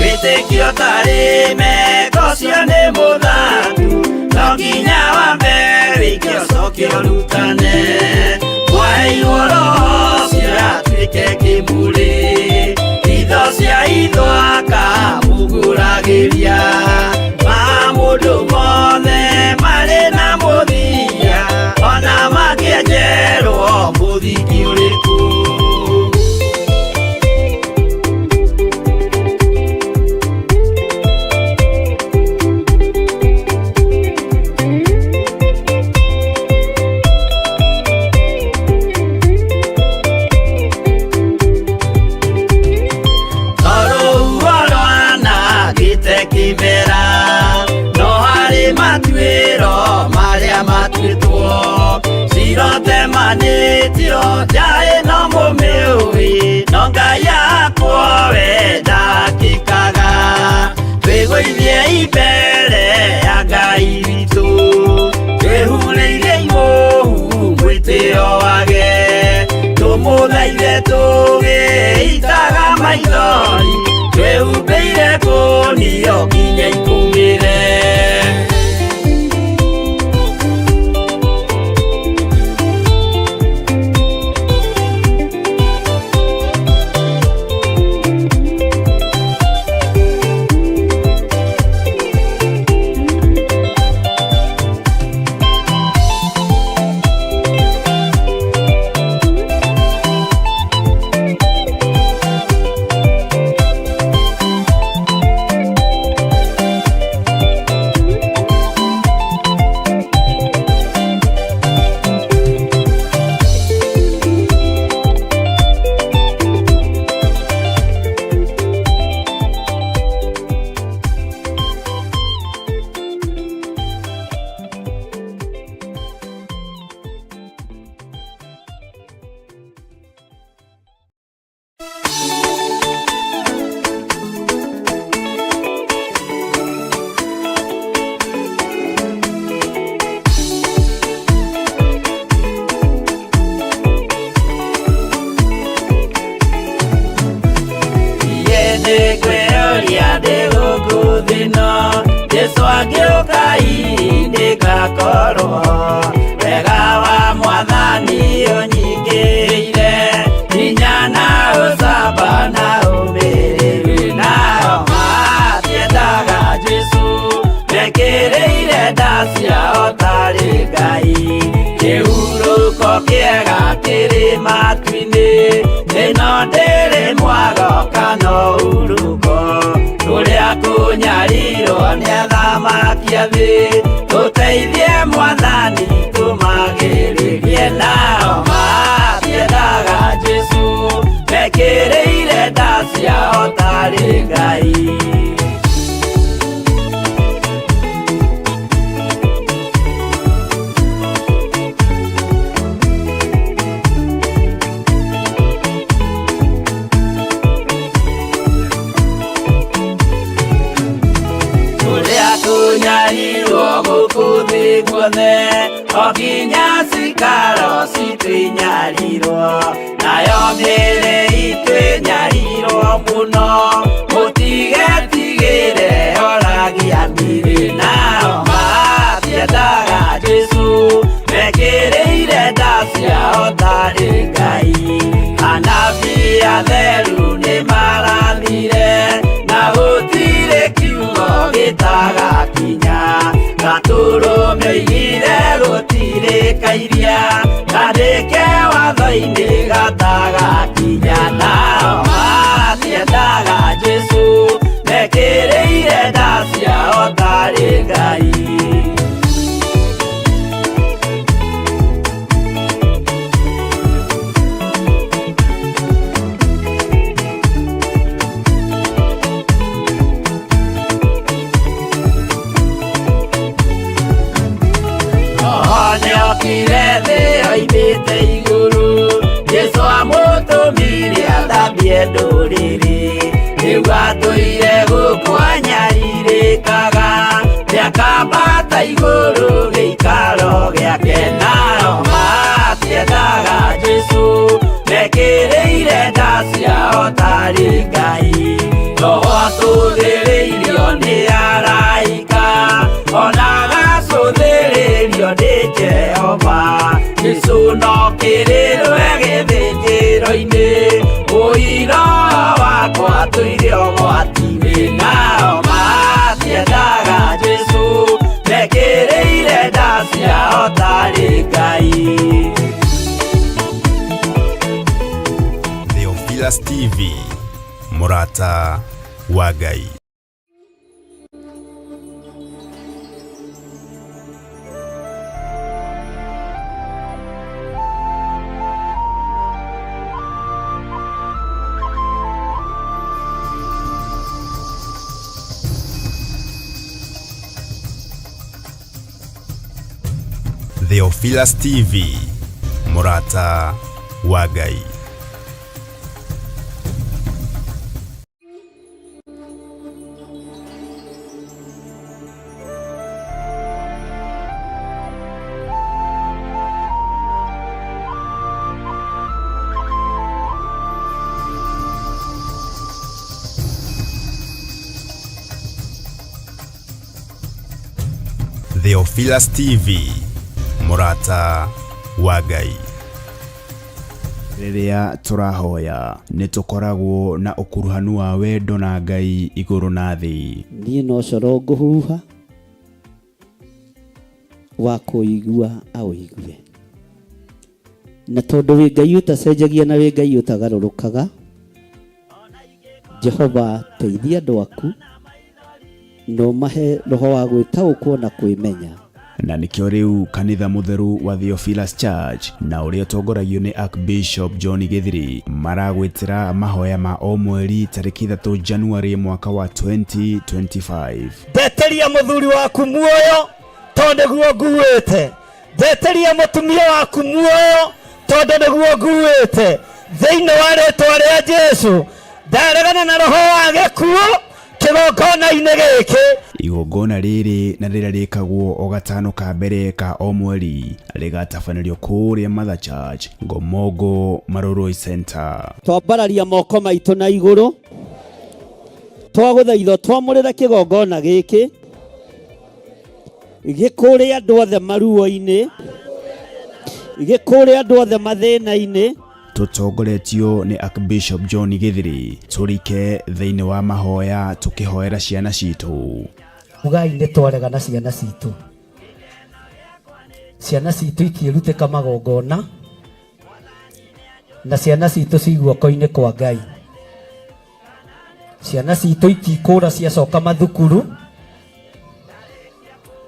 wĩtĩkio tarĩ meko ũcio nĩ mũthatu no nginya wambe wĩke ũcoke ũrutane mwaheirwo roho ũcio atuĩke kĩmũrĩ itho cia itho akamũgũragĩria ma mũndũ mothe marĩ na mũthia ona makĩenjerwo mũthingi ũrĩkũ. Twĩnyihiei mbere ya Ngai witũ, twĩhurĩire imũhu mwĩtĩo wage, tũmũthaithe tũgĩitaga maithori, twĩhumbĩire kũnio nginya ikũmĩre. Nĩngwĩyũria ndĩ gũkũ thĩ ĩno, Jesũ angĩũka hihi nĩngakorwo wega wa Mwathani ũnyingĩrĩire, hinya na ũcamba na ũmĩrĩru. Nao matiendaga Jesũ, mekĩrĩire nda ciao tarĩ Ngai. Kĩhurũko kĩega kĩrĩ matu-inĩ, ĩno ndĩrĩ mwago kana ũhurũko, kũrĩa kũnyarirwo nĩ athamaki a thĩ, tũteithie Mwathani tũmagĩrĩrie. Nao matiendaga Jesũ, mekĩrĩire nda ciao tarĩ Ngai. Kũrĩa kũnyarirwo gũkũ thĩ guothe, o nginya cikaro citũ inyarirwo, nayo mĩĩrĩ itũ ĩnyarirwo mũno, mũtigetigĩre oragia mĩĩrĩ. Nao matiendaga Jesũ, mekĩrĩire nda ciao tarĩ Ngai. Anabii atheru nĩmarathire, na gũtirĩ kiugo gĩtagakinya, gatũrũme oigire gũtirĩ kairia, kandĩke watho-inĩ gatagakinya. Nao matiendaga Jesũ, mekĩrĩire nda ciao tarĩ Ngai. Nĩokire thĩ oimĩte igũrũ, Jesũ amũtũmire athambie ndũrĩrĩ, rĩu atũire gũkũ anyarirĩkaga, nĩakambata igũrũ gĩikaro gĩake. Nao matiendaga Jesũ, mekĩrĩire nda ciao tarĩ Ngai. Roho atũthĩrĩirio nĩ araika, ona agacũthĩrĩrio nĩ Jehova. Jesũ no kĩrĩrwe gĩthĩnjĩro-inĩ, ũira wakwa tũire ũgwati-inĩ. Nao matiendaga Jesũ, mekĩrĩire nda ciao tarĩ Ngai. Theophilus TV, Murata wa Ngai. Theophilus TV, Murata wa Ngai. Theophilus TV, mũrata wa Ngai. Rĩrĩa tũrahoya nĩ tũkoragwo na ũkuruhanu wa wendo na Ngai igũrũ na thĩ. Niĩ no coro ngũhuha wa kũigua aũigue. Na tondũ wĩ Ngai ũtacenjagia na wĩ Ngai ũtagarũrũkaga, Jehova teithia andũ aku na ũmahe roho wa gwĩtaũkwo na kwĩmenya. Na nĩkĩo rĩu kanitha mũtheru wa Theophilus Church na ũrĩa ũtongoragio nĩ Archbishop John Gĩthiri maragwĩtĩra mahoya ma o mweri tarĩki 3 January mwaka wa 2025. Ndeteria mũthuri waku muoyo tondũ nĩguo nguĩte. Ndeteria mũtumia waku muoyo tondũ nĩguo nguĩte. Thĩinĩ wa rĩtwa rĩa Jesu ndaregana na roho wa gĩkuũ kĩgongona-inĩ gĩkĩ. Igongona rĩrĩ na rĩrĩa rĩkagwo o gatano ka mbere ka o mweri rĩgatabanĩrio kũrĩa Mother Church, Ngomongo, Marurui Center. Twambararia moko maitũ na igũrũ, twagũthaitha twamũrĩre kĩgongona gĩkĩ gĩkũrĩ andũ othe maruo-inĩ, gĩkũrĩ andũ othe mathĩna-inĩ. Tũtongoretio nĩ Archbishop John Gĩthiri, tũrike thĩinĩ wa mahoya tũkĩhoera ciana citũ. Ugai nĩ twarega na ciana citũ. Ciana citũ itiĩrutĩka magongona, na ciana citũ ci guoko-inĩ kwa Ngai. Ciana citũ itikũra ciacoka mathukuru,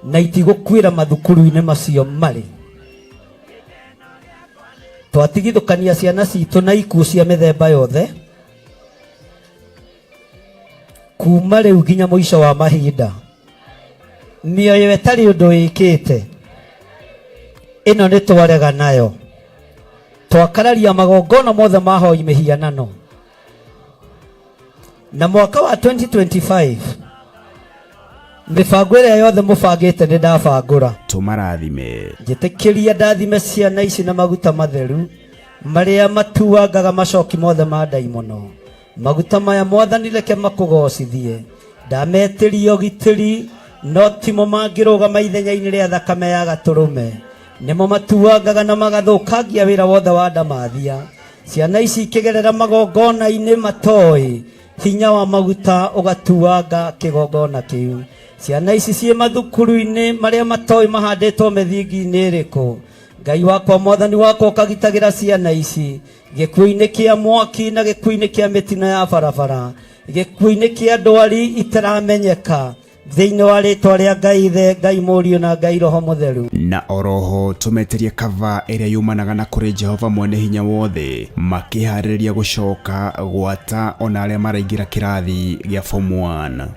na itigũkuĩra mathukuru-inĩ macio marĩ. Twatigithũkania ciana citũ na ikuũ cia mĩthemba yothe, kuma rĩu nginya mũico wa mahinda. Mĩoyo ĩtarĩ ũndũ ĩkĩte, ĩno nĩ twarega nayo. Twakararia magongona mothe ma hoi mĩhianano. Na mwaka wa 2025 mĩbango ĩrĩa yothe mũbangĩte nĩ ndabangũra. Tũmarathime. Njĩtĩkĩria ndathime ciana ici na maguta matheru marĩa matuangaga macoki mothe ma ndaimono. Maguta maya Mwathani reke makũgocithie. Ndametĩria ũgitĩri no timo mangĩrũgama ithenya-inĩ rĩa thakame ya gatũrũme. Nĩmo matuangaga na magathũkangia wĩra wothe wa ndamathia. Ciana ici ikĩgerera magongona-inĩ matoĩ, hinya wa maguta ũgatuanga kĩgongona kĩu. Ciana ici ciĩ mathukuru-inĩ marĩa matoĩ mahandĩtwo mĩthingi-inĩ ĩrĩkũ. Ngai wakwa Mwathani wakwa ũkagitagĩra ciana ici gĩkuũ-inĩ kĩa mwaki na gĩkuũ-inĩ kĩa mĩtino ya barabara, gĩkuũ-inĩ kĩa ndwari itaramenyeka, thĩinĩ wa rĩtwa rĩa Ngai Ithe, Ngai Mũriũ na Ngai Roho Mũtheru. Na oroho tũmetĩrie kava ĩrĩa yumanaga na kũrĩ Jehova mwene hinya wothe, makĩharĩrĩria gũcoka gwata ona arĩa maraingĩra kĩrathi gĩa form 1.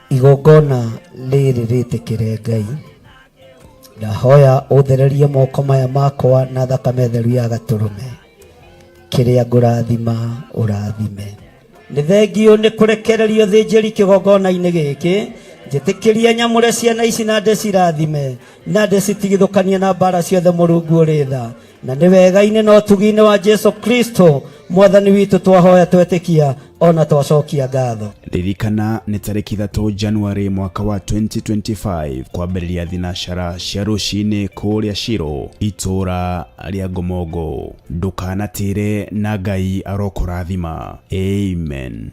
Igongona rĩrĩ rĩtĩkĩre Ngai, ndahoya ũthererie moko maya makwa na thakame theru ya gatũrũme, kĩrĩa ngũrathima ũrathime. Nĩ thengiũ nĩ kũrekererio thĩnjĩri kĩgongona-inĩ gĩkĩ, njĩtĩkĩria nyamũre ciana ici na ndĩcirathime na ndĩcitigithũkanie na mbara ciothe Mũrungu ũrĩ tha. Na nĩ wega-inĩ na ũtugi-inĩ wa Jesu Kristo Mwathani witũ twahoya twetĩkia ona twacokia ngatho. Ririkana nĩ tarĩki 3 January mwaka wa 2025 kwambĩrĩria thinacara cia rũcinĩ kũrĩa Shiro itũra rĩa Ngomongo. Ndũkanatĩre na Ngai arokũrathima. Amen.